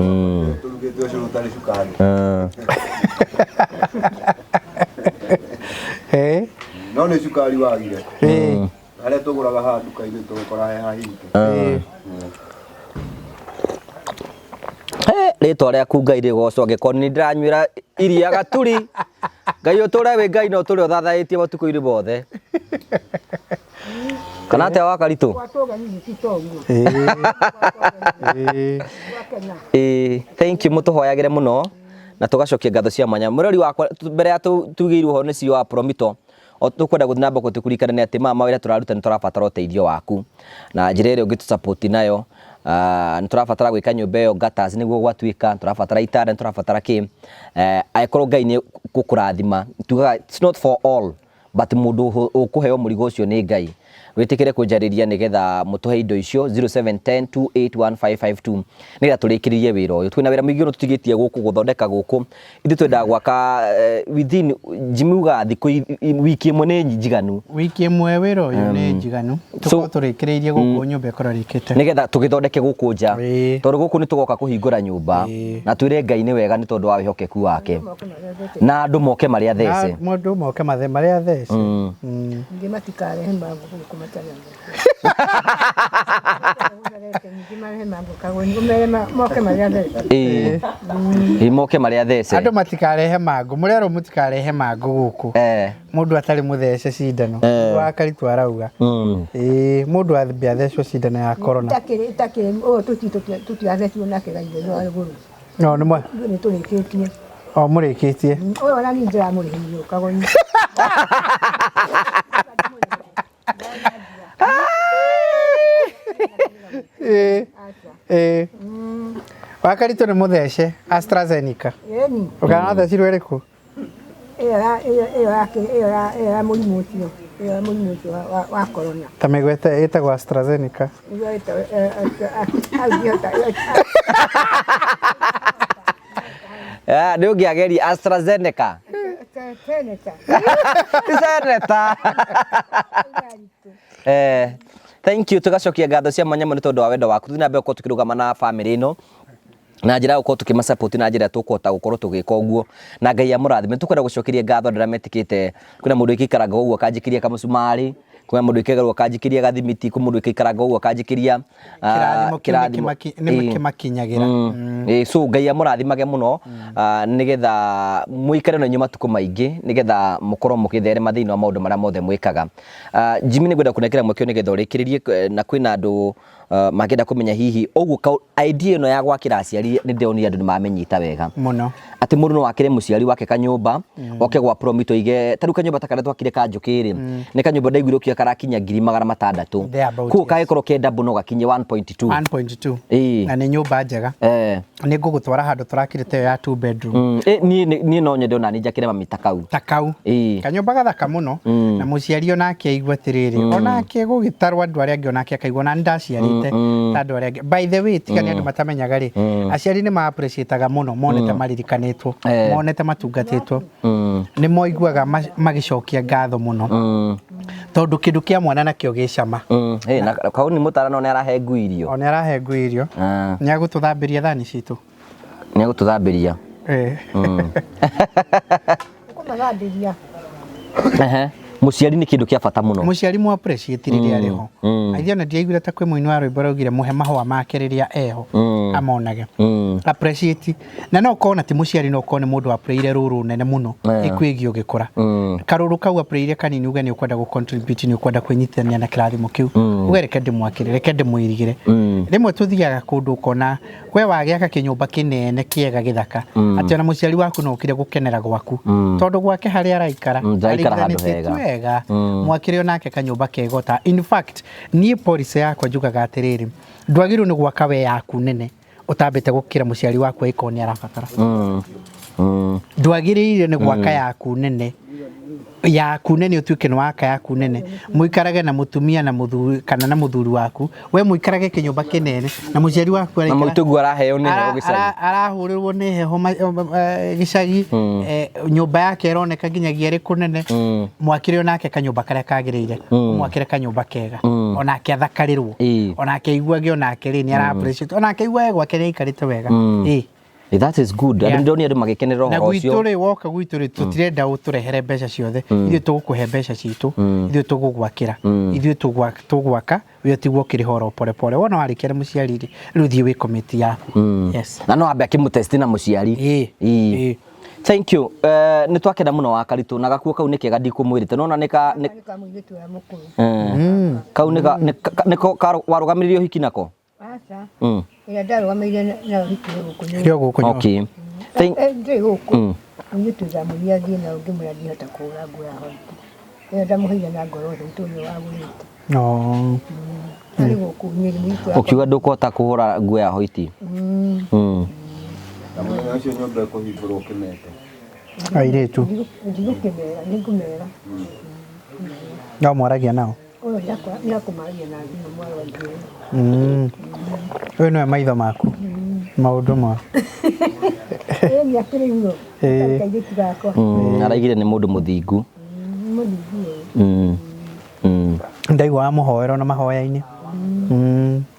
tũrugĩte ũcũrũ ũtarĩ cukari. No nĩ cukari wagire. Harĩa tũgũraga haha nduka-inĩ tũgĩkora he hahinge. Rĩtwa rĩaku Ngai rĩgocwo angĩkorwo nĩ ndĩranyuĩra iria gaturi. Ngai ũtũre wĩ Ngai na ũtũre ũthathaĩtie matukũ-inĩ mothe. Kana atĩa wa Karitũ? Thank you mũtũhoyagĩre mũno na tũgacokia ngatho cia mwanya. Mũrori wakwa mbere ya tugĩirwo ũhoro nĩ CEO wa Promito, o tũkwenda gũthiĩ na mbere tũkũririkane nĩ atĩ maya mawĩra tũraruta nĩ tũrabatara ũteithio waku na njĩra ĩrĩa ũngĩtũ support nayo. Nĩ tũrabatara gwĩka nyũmba ĩyo gutters nĩguo gwatuĩka, tũrabatara itanda, nĩ tũrabatara kĩ. Angĩkorwo Ngai nĩ gũkũrathima, tugaga it's not for all but mũndũ ũkũheo mũrigo ũcio nĩ Ngai. Wĩtĩkĩre kũnjarĩria nĩgetha mũtũhe indo icio 0710 281552 nĩgetha tũrĩkĩrĩrie wĩra ũyũ. Twĩna wĩra mũingĩ mũno tũtigĩtie gũkũ gũthondeka gũkũ. Ithuĩ twendaga gwaka within Jimmy ugaga thikũ wiki ĩmwe nĩ njiganu. Wiki ĩmwe wĩra ũyũ nĩ njiganu. Tũkorwo tũrĩkĩrĩirie gũkũ nyũmba ĩkorwo ĩrĩkĩte. Nĩgetha tũgĩthondeke gũkũ nja. Tondũ gũkũ nĩ tũgoka kũhingũra nyũmba na twĩre Ngai nĩ wega nĩ tondũ wa wĩhokeku wake. Na andũ moke marĩ athece. Na andũ moke marĩ athece. Ningĩ matikarehe mangũ gũkũ matarĩ athece. Ningĩ marehe mangũ kagweni, ũmere moke marĩ athece. Ĩĩ moke marĩ athece. Andũ matikarehe mangũ, mũrerwo mũtikarehe mangũ gũkũ. Mũndũ atarĩ mũthece cindano. Wa Karitũ arauga. Ĩĩ mũndũ ambe athecwo cindano ya corona. Itakĩrĩ ũyũ tũtiathecirwo nake gaithe no rũgũrũ. No nĩ mwa. Nĩ tũrĩkĩtie. O mũrĩkĩtie. Ũyũ ona niĩ ndĩramũrĩhĩire kagoni. Wa Karitũ nĩ mũthece AstraZeneca. Ĩni. Ũkana thecirwo ĩrĩkũ? Ĩyo ya mũrimũ ũcio, ĩyo ya mũrimũ ũcio wa corona. Ta mĩgwete ĩtagwo AstraZeneca. Nĩguo ĩtagwo Nĩ ũngĩageria AstraZeneca. Senator. Senator. Thank you tugacokia ngatho cia mwanya mũno nĩ tondũ wa wendo waku. Tũthiĩ na mbere gũkorwo tũkĩrũgama na family ĩno. Na njĩra ya gũkorwo tũkĩmasupport na njĩra tũkũhota gũkorwo tũgĩka ũguo, na Ngai amũrathime. Tũkwenda gũcokeria ngatho andũ arĩa metĩkĩte. Kwĩna mũndũ ĩgĩikaranga ũguo akanjĩkĩria kamũcumarĩ, kwĩna mũndũ ĩkĩgarũra akanjĩkĩria gathimiti, kwĩ mũndũ ĩgĩikaranga ũguo akanjĩkĩria Kĩrathimo kĩu kĩrathimo. Nĩ kĩmakinyagĩra. So Ngai amũrathimage mũno, nĩgetha mũikare na inyuĩ matukũ maingĩ, nĩgetha mũkorwo mũgĩtherema thĩinĩ wa maũndũ marĩa mothe mwĩkaga. Jimmy, nĩngwenda kũnengera mweke ũyũ nĩgetha ũrĩkĩrĩrie, na kwĩna andũ mangĩenda kũmenya hihi ũguo idea ĩno ya gwakĩra aciari. Nĩ ndĩronire andũ nĩ mamĩnyita wega mũno. Atĩ mũndũ no akĩre mũciari wake kanyũmba, oke gwa Promito ige ta rĩu kanyũmba ta karĩa twakire ka njũkĩ rĩ, nĩ kanyũmba ndaiguire ũkiuga karakinya 600,000. Thereabout, Koguo yes. kagĩkorwo ke double no gakinye 1.2. 1.2. Na nĩ nyũmba njega. Nĩ ngũgũtwara handũ tũrakĩrĩte ĩyo ya two bedroom. Niĩ no nyende ona niĩ njakĩre mami ta kau. Ta kau. Kanyũmba gathaka mũno, na mũciari onake aigua atĩrĩrĩ, onake gũgĩtarwo andũ arĩa angĩ, onake akaigua ona nĩ ndaciarĩte ta andũ arĩa angĩ. By the way, tiga nĩ andũ matamenyaga rĩ, aciari nĩ ma appreciataga mũno monete maririkanĩtwo, monete matungatĩtwo, nĩ moiguaga magĩcokia ngatho mũno, tondũ kĩndũ kĩa mwana nakĩo gĩ cama. Hey, na kau nĩ mũtarano nĩ arahe ngui irio. O nĩ arahe ngui irio. Nĩ agũtũthambĩria thani citũ. Nĩ agũtũthambĩria. Kũmathambĩria. Ehe. Mũciari nĩ kĩndũ kĩa bata mũno. Mũciari mu appreciate rĩrĩa arĩ ho. Aithĩ ona ndiaiguire ta kwĩ mũini wa rwĩmbo raugire mũhe mahũa make rĩrĩa eho, amonage. Appreciate. Na no ũkorwo na ti mũciari, no ũkorwo nĩ mũndũ aplayire rũrũ nene mũno ĩkwĩgiĩ ũgĩkũra. Karũrũ kau aplayire kanini, uge nĩ ũkwenda gũ contribute, nĩ ũkwenda kwĩnyitithania na kĩrathimo kĩu, uge reke ndĩmwakĩre, reke ndĩmũirigĩre. Rĩmwe tũthiaga kũndũ ũkona we wagĩaka kĩnyũmba kĩnene kĩega gĩthaka, atĩ ona mũciari waku no ũkire gũkenera gwaku, tondũ gwake harĩa araikara Ndaraikara handũ arigithanĩtie hega. ti wega. Mwakĩre onake kanyũmba kega. Ta in fact niĩ policy yakwa njugaga atĩrĩrĩ, ndwagĩrĩirwo nĩ gwaka we yaku nene ũtambĩte gũkĩra mũciari waku angĩkorwo nĩ arabatara. Ndwagĩrĩire nĩ gwaka yaku nene, yaku nene ũtuĩke nĩ waka yaku nene, mũikarage na mũtumia na mũthuri kana na mũthuri waku, we mũikarage kĩnyũmba kĩnene na mũciari waku Na araikara- mũituguo araheo nĩ heho gĩcagi. Arahũrĩrwo nĩ heho gĩcagi, nyũmba yake ĩroneka nginyagia ĩrĩ kũnene. Mwakĩre onake kanyũmba karĩa kagĩrĩire, mwakĩre kanyũmba kega, onake athakarĩrwo, onake aiguage onake rĩ nĩ ara appreciate, onake aiguage gwake nĩ aikarĩte wega. That is good. Andũ ndĩronire andũ magĩkenerera Na ũhoro gwitũ ũcio. rĩ, woka gwitũ rĩ, tũtirenda ũtũrehere mbeca ciothe. Ithuĩ tũgũkũhe mbeca citũ, ithuĩ tũgũgwakĩra, ithuĩ tũgwaka, we ũtigwo ũkĩrĩha oro pore pore. Wona warĩkia na mũciari rĩ, rĩu thiĩ wĩ komiti yaku. Yes. Na no ambe akĩmũtesti na mũciari. Ĩĩ. Thank you. Nĩ twakena mũno wa Karitũ, na gakuo kau nĩ kega, ndikũmwĩrĩte nona nĩ ka nĩ Nĩ ka mũirĩtu ũrĩa mũkũrũ. Kau nĩ ka nĩko warũgamĩrĩire ũhiki nako. Aca. Ĩrĩa ndarũgamĩrĩire nayo hiki ĩ gũkũ nyũmba. Ĩrĩ o gũkũ nyũmba. Okay. Thank Ndĩrĩ gũkũ. Mũirĩtu ndamũria athiĩ nayo, ngĩmwĩra ndihota kũgũra nguo ya white. Ĩyo ndamũheire na ngoro theri tondũ nĩwe wagũrĩte. Oh. Arĩ gũkũ Nyĩrĩ mũirĩtu wakwa. Ũkiuga ndũkũhota kũgũra nguo ya hoiti. Na mũthenya ũcio nyũmba ĩkũhingũrwo kĩmete. Airĩtu. Ndigũkĩmera, nĩngũmera. No mwaragia nao. Ũyũ nĩakũmaria na thimũ, mwarĩ wa ithuĩ. Ũyũ nĩwe maitho maku maũndũ ma Ĩĩ, nĩ akĩrĩ igũrũ. Kairĩtu gakwa. Araigire nĩ mũndũ mũthingu. Mũthingu ũyũ. Ndaigua wamũhoera ona mahoya-inĩ.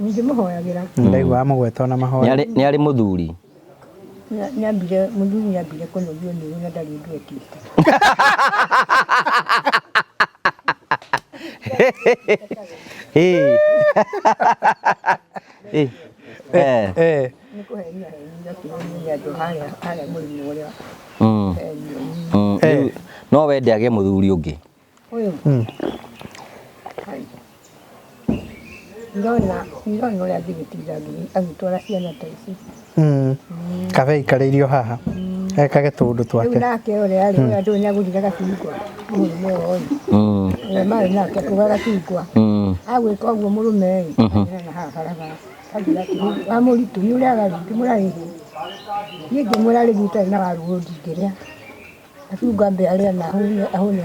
Ningĩmũhoyagĩra. Ndaigua wamũgweta ona mahoya. Nĩ arĩ mũthuri. Nĩambire mũthuri, nĩambire kũnogio nĩ ũyũ na ndarĩ ũndũ ekĩte. Ĩĩ. Ĩĩ. Nĩ kũhenia henia kĩhonio nĩ andũ harĩa harĩa mũrimũ ũrĩa henio. Rĩu no wende agĩe mũthuri ũngĩ? Ũyũ. Hai. Ndona ũrĩa angĩgĩtinda agĩtwara ciana ta ici. Kabe aikarĩirio haha ekage tũũndũ Rĩu twake. Nake ũrĩa arĩ ũrĩa ndũĩ nĩagũrire gacungwa mũrũme ũyũ. Ũrĩa marĩ nake akĩgũra gacungwa. Agwĩka ũguo mũrũme ĩ, anjĩra na haha barabara. Anjĩra atĩrĩ, wa mũritũ nĩ ũrĩaga rĩ? Ngĩmwĩra ĩhĩ. Niĩ ngĩmwĩra rĩu itarĩ na waru ũyũ ndingĩrĩa. Gacungwa ambe arĩe na ahũne ahũne.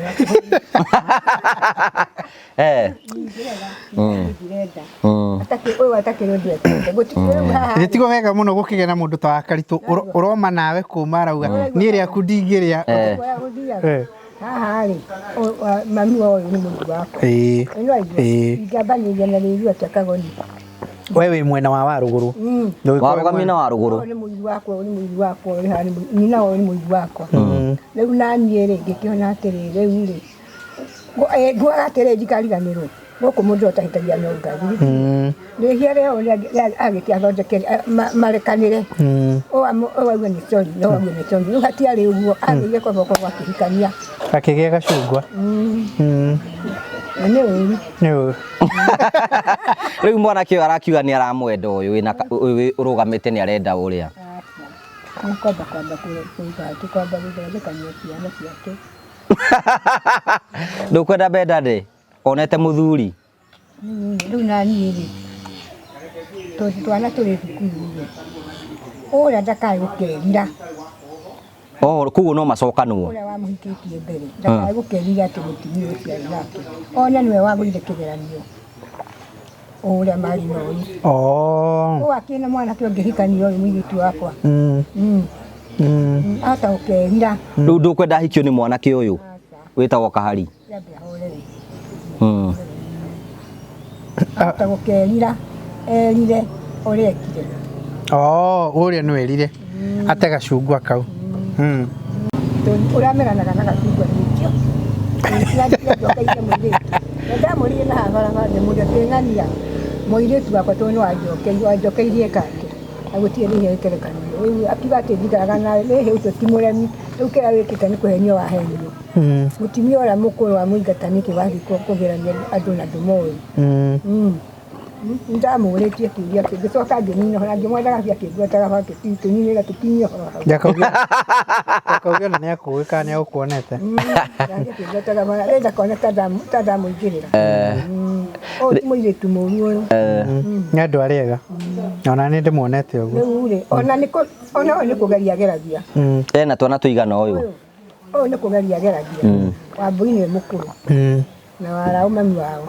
Ndirenda. Atakĩ ũyũ atakĩrĩ ũndũ ekĩte. Gũtikĩrĩ rĩu haha. Gĩtigo wega mũno gũkĩgĩa na mũndũ ta wa Karitũ ũroma nawe kũma arauga niĩ rĩaku ndingĩrĩa. Kũrĩa gũthiaga. Haha rĩ, mami wa ũyũ nĩ mũndũ wakwa. Ĩĩ. Ĩno aigua. Ĩĩ. Ingĩambanĩria na rĩru atĩa kagoni. We wĩ mwena wa warũgũrũ. Ndũgĩkorwo Warũgamie na warũgũrũ. Ũyũ nĩ mũigu wakwa, ũyũ nĩ mũigu wakwa, ũyũ haha nĩ nyina ũyũ nĩ mũigu wakwa. Rĩu naniĩ rĩ, ngĩkĩona atĩrĩ, rĩu rĩ, nguaga atĩrĩ ndikariganĩrwo, gũkũ mũndũ ũtahĩtagia no Ngai. Rĩhia rĩao agĩte athondeke marekanĩre. Ũyũ auga nĩ sorry, na ũyũ auga nĩ sorry. Rĩu hatiarĩ ũguo, agĩire kwamba gũkorwo akĩhikania. Akĩgĩa gacungwa. Na nĩ ũru. Nĩ ũru. Rĩu mwanake ũyũ arakiuga nĩ aramwenda ũyũ wĩna ũyũ ũrũgamĩte nĩ arenda ũrĩa. Nĩ kwamba kwamba kũiga atĩ kwamba gũthondekania ciana ciake. Ndũkwenda bendande onete mũthuri. Rĩu naniĩ rĩ, tondũ twana tũrĩ thukuru rĩ, ũrĩa ndakae gũkerira. Oh, koguo no macokanwo. Ũrĩa wamũhikĩtie mbere, ndakae gũkerira atĩ mũtumia ũcio arĩ nake. One nĩwe wagũire kĩgeranio. Ũrĩa marĩ na ũyũ. Oh. Ũyũ akĩna mwanake ũngĩhikania ũyũ mũirĩtu wakwa. Ahota gũkerira. Rĩu ndũkwenda ahikio nĩ mwanake ũyũ wĩtagwo Kahari. Kĩambe ahorere. Ahota gũkerira, erire ũrĩa ekire. Oh, ũrĩa nĩ werire. Ate gacungwa kau. Ũrameranaga na gacungwa nĩkĩo. Njokeire mũirĩtu. Na ndamũrire na haha barabara ndĩmũria twĩng'ania mũirĩtu wakwa tondũ nĩ wanjokeirie kake. Na gũtirĩ rĩhia rĩterekanio. Rĩu akiuga atĩ njikaraga nawe, rĩhĩ ũcio ti mũremi. Rĩu kĩrĩa wĩkĩte nĩ kũhenio wahenio. Mũtumia ũrĩa mũkũrũ wamũingata nĩkĩ wathiĩ kũgerania andũ na ndũmoĩ. Ndamũrĩtie kĩũria kĩu, ngĩcoka ngĩnina ũhoro, ngĩmwethaga athiĩ akĩngwetaga hau tũninĩre tũkinyie ũhoro hau. Ndakauge ona nĩ akũĩ kana nĩ agũkuonete. Ndathiĩ akĩngwetaga bara, rĩu ndakona ta ndamũingĩrĩra. Ũyũ ti mũirĩtu mũũru ũyũ. Nĩ andũ arĩa ega. Ona nĩ ndĩmuonete ũguo. Rĩu rĩ, ona nĩ ona ũyũ nĩ kũgeria ageragia. Ena twana tũigana ũyũ. Ũyũ nĩ kũgeria ageragia. Wambui nĩwe mũkũrũ. Na warau mami wao.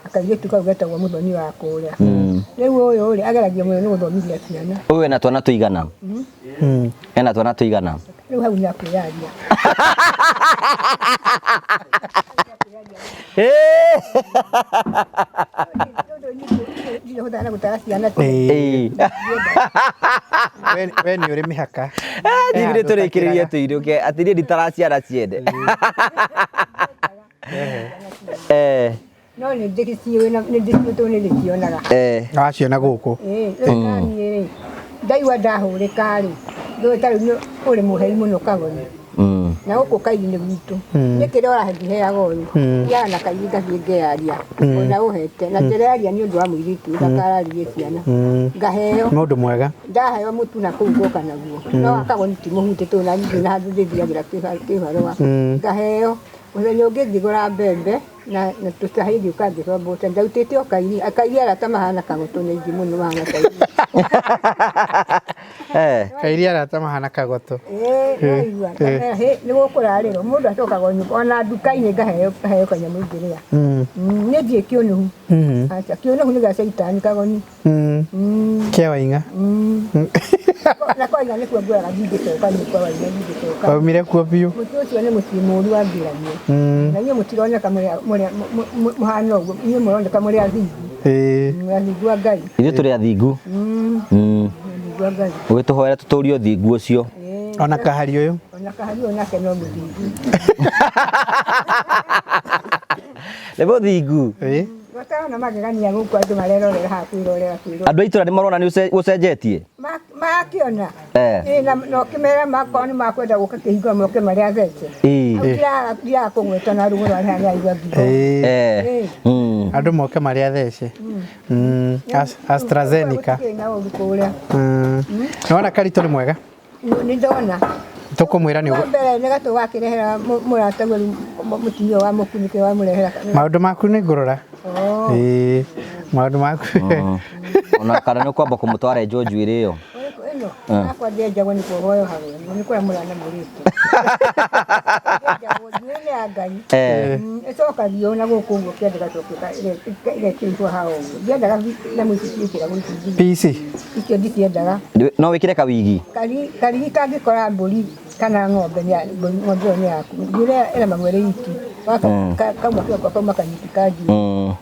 Akairĩtu kau getagwo mũthoni wa kũrĩa. Rĩu ũyũ rĩ, ageragia mũno nĩ gũthomithia ciana. Ũyũ ena twana tũigana. Ena twana tũigana. Rĩu hau nĩ akwĩyaria. Ndirĩ hũthana na gũtara ciana. We nĩ ũrĩ mĩhaka. Ndigire tũrĩkĩrĩrie tũinũke atĩ niĩ nditaraciara ciende. No nĩ ndĩgĩciũĩ na nĩ ndĩciũĩ tondũ nĩ ndĩcionaga. Waciona gũkũ. Rĩu naniĩ rĩ, ndaigua ndahũrĩka rĩ, ndũĩ ta rĩu ũrĩ mũhei mũno kagoni. Na gũkũ kairi-inĩ gwitũ, nĩ kĩrĩa ũrahe ndiheaga ũyũ. Thiaga na kairi ngathiĩ ngeyaria, ona ũhete. Na ndĩreyaria nĩ ũndũ wa mũirĩtu, ndakararĩrie ciana. Ngaheo. Mũndũ mwega. Ndaheo mũtu na kũu ngoka naguo. No akagoni ti mũhute tondũ naniĩ ndirĩ na handũ ndĩthiagĩra kĩbarũa. Ngaheo. Mũthenya ũngĩ ngĩgũra mbembe na tũcahi ngĩũka ngĩcomboca. Ndarutĩte o kairi, akairi arata mahana kagoto nĩ aingĩ mũno mahana kairi. Kairi arata mahana kagoto. Nĩ gũkũrarĩrwo mũndũ acokaga o nyũmba ona nduka-inĩ ngaheo kanyamũ ingĩrĩa. Niĩ ndirĩ kĩũnũhu. Aca, kĩũnũhu nĩ gĩa caitani kagoni. Kĩa Waing'a. Na kwa Waing'a nĩkuo nguoyaga ndingĩcoka, niĩ kwa Waing'a ndingĩcoka. Waumire kuo biũ. Mũciĩ ũcio nĩ mũciĩ mũũru wa ngiranio. Na inyuĩ mũtironeka mũhana ũguo, inyuĩ mũroneka mũrĩ athingu. Mũrĩ athingu a Ngai. Ithuĩ tũrĩ athingu. Athingu a Ngai. Ũgĩtũhoera tũtũrie ũthingu ũcio. Ona kahari ũyũ. Ona kahari ũyũ nake no mũthingu. Nĩ mũthingu. Gũtarona magegania gũkũ andũ marerorera haha kwĩrorera kwĩrorera. Andũ a itũra nĩ marona nĩ ũcenjetie? Makĩona. Na ũkĩmera makorwo nĩ makwenda gũka kĩhingo moke marĩ athece. Ndiraga kũgweta na rũgũrũ arĩa araigua ngingo. Andũ moke marĩ athece. AstraZeneca. Gũtirĩ na ũru kũrĩa. Nĩwona Karitũ nĩ mwega? Nĩ ndona. Tũkũmwĩra nĩ ũguo. Mbere nĩ gatũ wakĩrehera mũrataguo mũtumia wa mũku nĩkĩo wamũrehera. Maũndũ maku nĩ ngũrora. Maũndũ maku. Ona kana nĩ kwamba kũmũtwara enjwo njuĩrĩ ĩyo. Ĩno akwa ndĩenjagwo nĩ kuohoyo hamwe nĩ kũrĩa mũrana mũrĩte. Ndĩenjagwo njuĩrĩ nĩ ya Ngai. Ĩcokagio na gũkũ ũguo kĩanda gacoka ĩgekĩrwo haha ũguo. Ndiendaga nyamũ ici ciĩkĩragwo ici. PC. Icio ndiciendaga. No wĩkĩre kawigi. Karigi kangĩkora mbũri kana ng'ombe ng'ombe ĩyo nĩ yaku. Njuĩrĩ ĩremagwo ĩrĩ iki. Kauma kĩoko kauma kanyiti ka njuĩrĩ.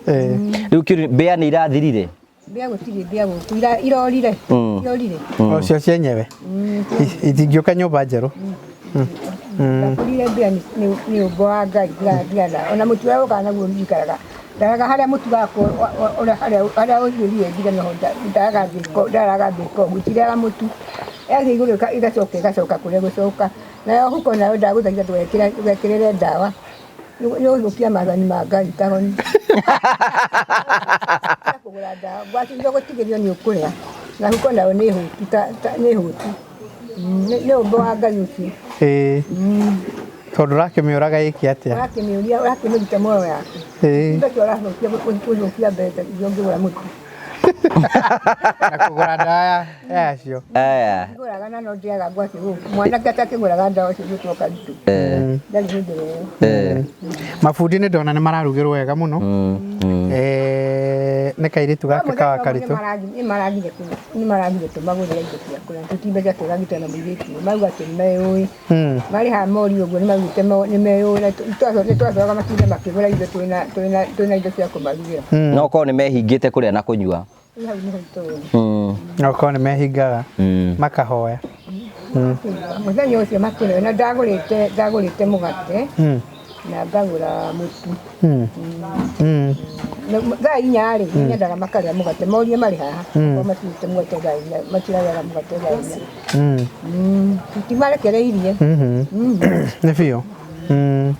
Rĩu kĩũria mbĩa nĩ irathirire? Mbĩa gũtirĩ mbĩa gũkũ irorire irorire. O cio cienyewe itingĩũka nyũmba njerũ. Ndakũrire mbĩa nĩ ũmbo wa Ngai ndirana ona mũtu ũrĩa ũkaga naguo njikaraga ndaraga harĩa mũtu wakwa harĩa ũhiũrie nginya noho ndaraga ngĩka ũguo itirĩaga mũtu yathiĩ igũrũ ĩgacoka ĩgacoka kũrĩa gũcoka nayo huko nayo ndagũthaitha ndũgekĩrĩre ndawa nĩ ũthũkia maathani ma Ngai kahoni kũgũra ndawa ngwacindwo gũtigĩrio nĩ ũkũrĩa na huko nayo nĩ hũtu nĩ hũtu nĩ ũmbo wa Ngai ũcio. Ĩĩ tondũ ũrakĩmĩũraga ĩke atĩa? Ũrakĩmĩũria ũrakĩmĩruta muoyo yaku. Ĩĩ mbeca ũracokia gũcokia mbeca iria ũngĩgũra mũtu na kũgũra ndawa yacio. Ngũraga na no ndĩaga ngwacĩ gũkũ mwanake atakĩgũraga ndawa ũcio gwĩtwo Karitũ ndarĩ hĩndĩ ĩyo. Mabundi nĩ ndona nĩ mararugĩrwo wega mũno. Nĩ kairĩtu gaka ka Karitũ. Nĩ maragire tũmagũrĩre indo cia kũrĩa tũtimbeca tũragita na mũirĩtu mauga atĩ nĩ meyũĩ marĩ haha mori ũguo nĩ maugĩte nĩ meyũĩ na nĩ twacokaga matinda makĩgũra indo twĩna indo cia kũmarugĩra. No korwo nĩ mehingĩte kũrĩa na kũnyua. Hau nĩho itũũra. No korwo nĩ mehingaga makahoya. Mũthenya ũcio makĩrĩa na ndagũrĩte mũgate na ngagũra mũtu. Thaa inya rĩ nyendaga makarĩa mũgate morie marĩ haha okorwo matirĩte mũgate thaa inya matirarĩaga mũgate thaa inya. Tutimarekereirie. Nĩ biũ. Nĩ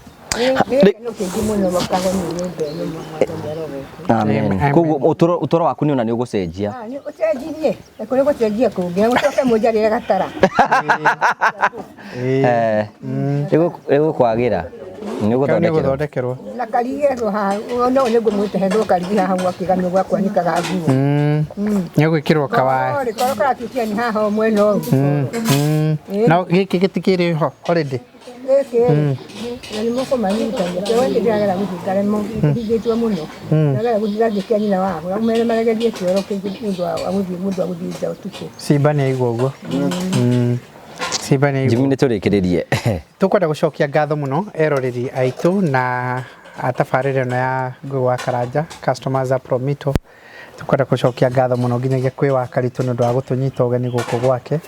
gĩkeno kĩingĩ mũno makagoni nyũmba ĩno Mwathani arogocwo. Amen. Koguo ũtũro waku nĩ ona nĩ ũgũcenjia. Nĩ ũcenjirie na kũrĩ gũcenjia kũngĩ na gũcoke mũnjarĩre gatara. Ĩgũkwagĩra. Nĩ ũgũthondekerwo. Na karigi haha no nĩ ngũmwĩte hetwo karigi haha gwakĩganio gwa kwanĩkaga nguo. Nĩ ũgwĩkĩrwo kawaya. Korwo karatuĩkire nĩ haha mwena ũyũ. No gĩkĩ gĩtikĩrĩ ho already. Gĩkĩ na nĩ mũkũmanyitania kĩo ndĩragera gũthiĩ ngaremwo hingĩtwo mũno ndagera gũthiĩ gathiĩ kĩa nyina wao na mere maregerie kĩoro kĩngĩ nĩ ũndũ wa gũthiĩ mũndũ wa gũthiĩ nja ũtukũ. Simba nĩ aigua ũguo. Simba nĩ aigua. Jimmy nĩ tũrĩkĩrĩrie. Tũkwenda gũcokia ngatho mũno eroreri aitũ na atabarĩra ĩno ya Ngũgĩ wa Karanja customers a Promito. Tũkwenda gũcokia ngatho mũno nginyagia kwĩ wa Karitũ nĩ ũndũ wa gũtũnyita ũgeni gũkũ gwake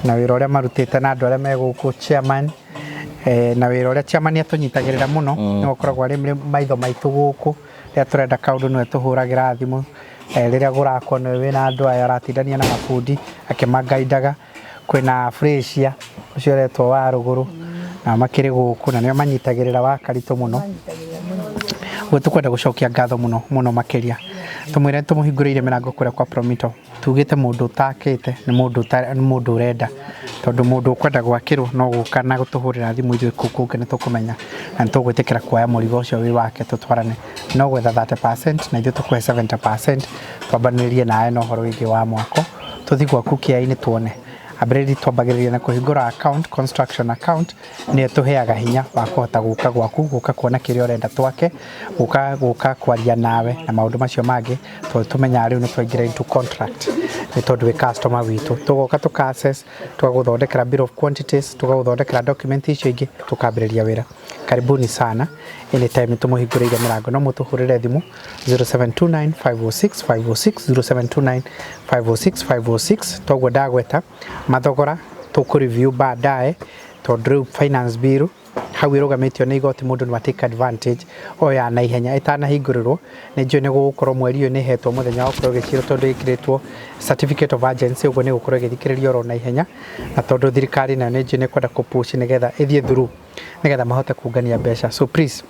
na wĩra ũrĩa marutĩte na andũ arĩa me gũkũ chairman na wĩra ũrĩa chairman atũnyitagĩrĩra mũno nĩwe ũkoragwo arĩ maitho maitũ gũkũ rĩrĩa tũrenda kaũndũ nĩwe tũhũragĩra thimũ rĩrĩa gũrakwo nĩwe wĩna andũ aya aratindania na mabundi akĩmangaindaga kwĩna Fresia ũcio ũretwo wa rũgũrũ na makĩrĩ gũkũ na nĩo manyitagĩrĩra wa Karitũ mũno. Ũguo tũkwenda gũcokia ngatho mũno mũno makĩria tũmwĩre tũmũhingũrĩire mĩrango kũrĩa kwa Promito tugĩte mũndũ ũtakĩte nĩ mũndũ ũrenda tondũ mũndũ ũkwenda gwakĩrwo no gũka na gũtũhũrĩra thimũ ithuĩ kũu kũngĩ nĩ tũkũmenya na nĩ tũgwĩtĩkĩra kuoya mũrigo ũcio wĩ wake tũtwarane no gwetha 30% na ithuĩ tũkũhe 70% twambanĩrĩrie nawe na ũhoro wĩgiĩ wa mwako tũthiĩ gwaku kĩaya-inĩ tuone ambĩrĩria twambagĩrĩria na kũhingũra account construction account nĩyo tũheaga hinya wa kũhota gũka gwaku gũka kuona kĩrĩa ũrenda twake gũka kwaria nawe na maũndũ macio mangĩ tondũ tũmenyaga rĩu nĩ twaingĩra into contract nĩ tondũ wĩ customer witũ tũgoka tũka access tũgagũthondekera bill of quantities tũgagũthondekera document icio ingĩ tũkambĩrĩria wĩra. Karibuni sana anytime tũmũhingũrĩire mĩrango no mũtũhũrĩre thimũ 0729 506 506 0729 506 506 toguo ndagweta mathogora tũkũ review baadaye tondũ rĩu finance bill hau ĩrũgamĩtio nĩ igoti mũndũ no take advantage o ya na ihenya ĩtanahingũrĩrwo nĩ njũĩ nĩ gũgũkorwo mweri ũyũ nĩ ĩhetwo mũthenya wa gũkorwo ĩgĩcirwo tondũ ĩkĩrĩtwo certificate of urgency ũguo nĩ gũkorwo ĩgĩthikĩrĩrio oro na ihenya na tondũ thirikari nayo nĩ njũĩ nĩ ĩkwenda kũ push nĩgetha ĩthiĩ through nĩgetha mahote kũngania mbeca so please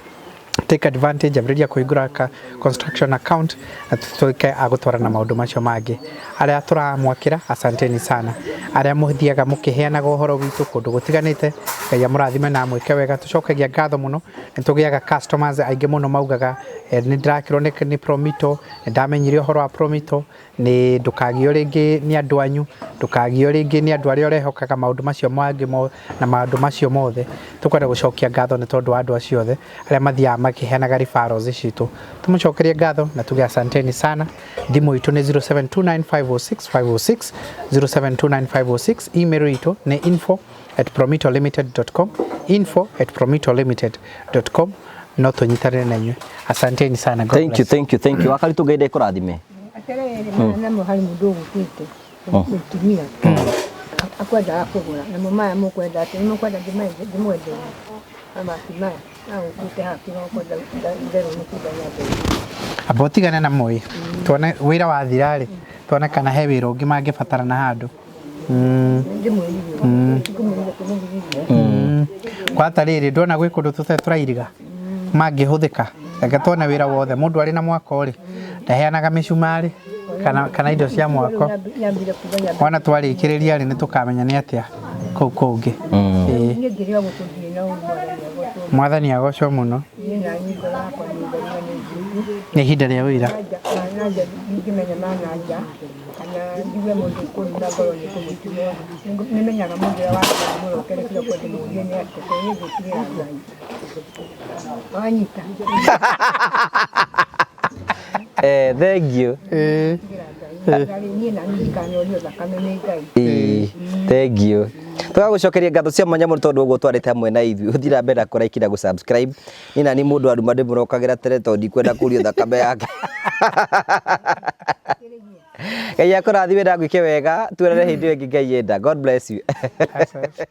take advantage ambĩrĩria kũhingũra construction account na tũtuĩke a gũtwarana maũndũ macio mangĩ arĩa tũramwakĩra asanteni sana arĩa mũthiaga mũkĩheanaga ũhoro witũ kũndũ gũtiganĩte Ngai amũrathime na amwĩke wega tũcokagia ngatho mũno nĩ tũgĩaga customers aingĩ mũno maugaga nĩ ndĩrakĩrwo nĩ Promito nĩ ndamenyire ũhoro wa Promito nĩ ndũkagio rĩngĩ nĩ andũ anyu ndũkagio rĩngĩ nĩ andũ arĩa ũrehokaga maũndũ macio mangĩ na maũndũ macio mothe tũkwenda gũcokia ngatho nĩ tondũ wa andũ acio othe arĩa mathiaga makĩheanaga referrals citũ tũmũcokerie ngatho na tuge asanteni sana thimũ itũ nĩ 0729506506 0729506506 email itũ nĩ info@promitolimited.com info@promitolimited.com no tũnyitanĩre na inyuĩ asanteni sana. Thank you, thank you, thank you. Wakari tũngeinde kũrathime. Atĩrĩrĩ, maya namo harĩ mũndũ ũgũkĩte mũtumia akwendaga kũgũra namo maya mũkwenda atĩ nĩmũkwenda ndĩmwenderie mabati maya agũkĩte haha kĩroko nderwo nĩ kuga nyambe. Amba ũtigane na moi tuone wĩra wathira rĩ, tuone kana he wĩra ũngĩ mangĩbatarana handũ. Ndĩmwĩrire ngũmwĩrire kũmũgirithia. Kwata rĩrĩ, ndona gwĩ kũndũ tũtarĩ tũrairiga mangĩhũthĩka, reke tuone wĩra wothe mũndũ arĩ na mwako rĩ, ndaheanaga mĩcumarĩ kana indo cia mwako. Nyambire kuga nyambe. Wona twarĩkĩrĩria rĩ, nĩ tũkamenya nĩ atĩa kũu kũngĩ. Ĩĩ. Niĩ ngĩrĩ o gũkũ ndirĩ na ũru, mwathani agocwo. Mwathani agocwo mũno. Niĩ na niĩ ngoro yakwa nĩ theru na nĩ njiguku. Nĩ ihinda rĩa wĩra. Mananja ndingĩmenya mananja kana njigue mũndũ ũkũruma ngoro nĩ kũmũtigwo. Nĩmenyaga mũndũ ũrĩa wakwa mũrokere kĩroko ndĩmũrie nĩ atĩa, tondũ niĩ ngwĩtigĩra Ngai. Wanyita. Eh, thank you. Ĩĩ. Gwĩtigĩra Ngai. Niĩ na niĩ ndikanorio thakame nĩ Ngai. Ĩĩ, thank you. Tũgagũcokeria ngatho cia mwanya mũno tondũ ũguo twarĩte hamwe na ithuĩ. Ũthiĩ na mbere na kũ-like na gũ-subscribe. Niĩ na niĩ mũndũ aruma ndĩmũrokagĩra tene tondũ ndikwenda kũrio thakame yake. Ngai akũrathime na agwĩke wega. Tuonane hĩndĩ ĩyo ĩngĩ Ngai enda. God bless you. Asante.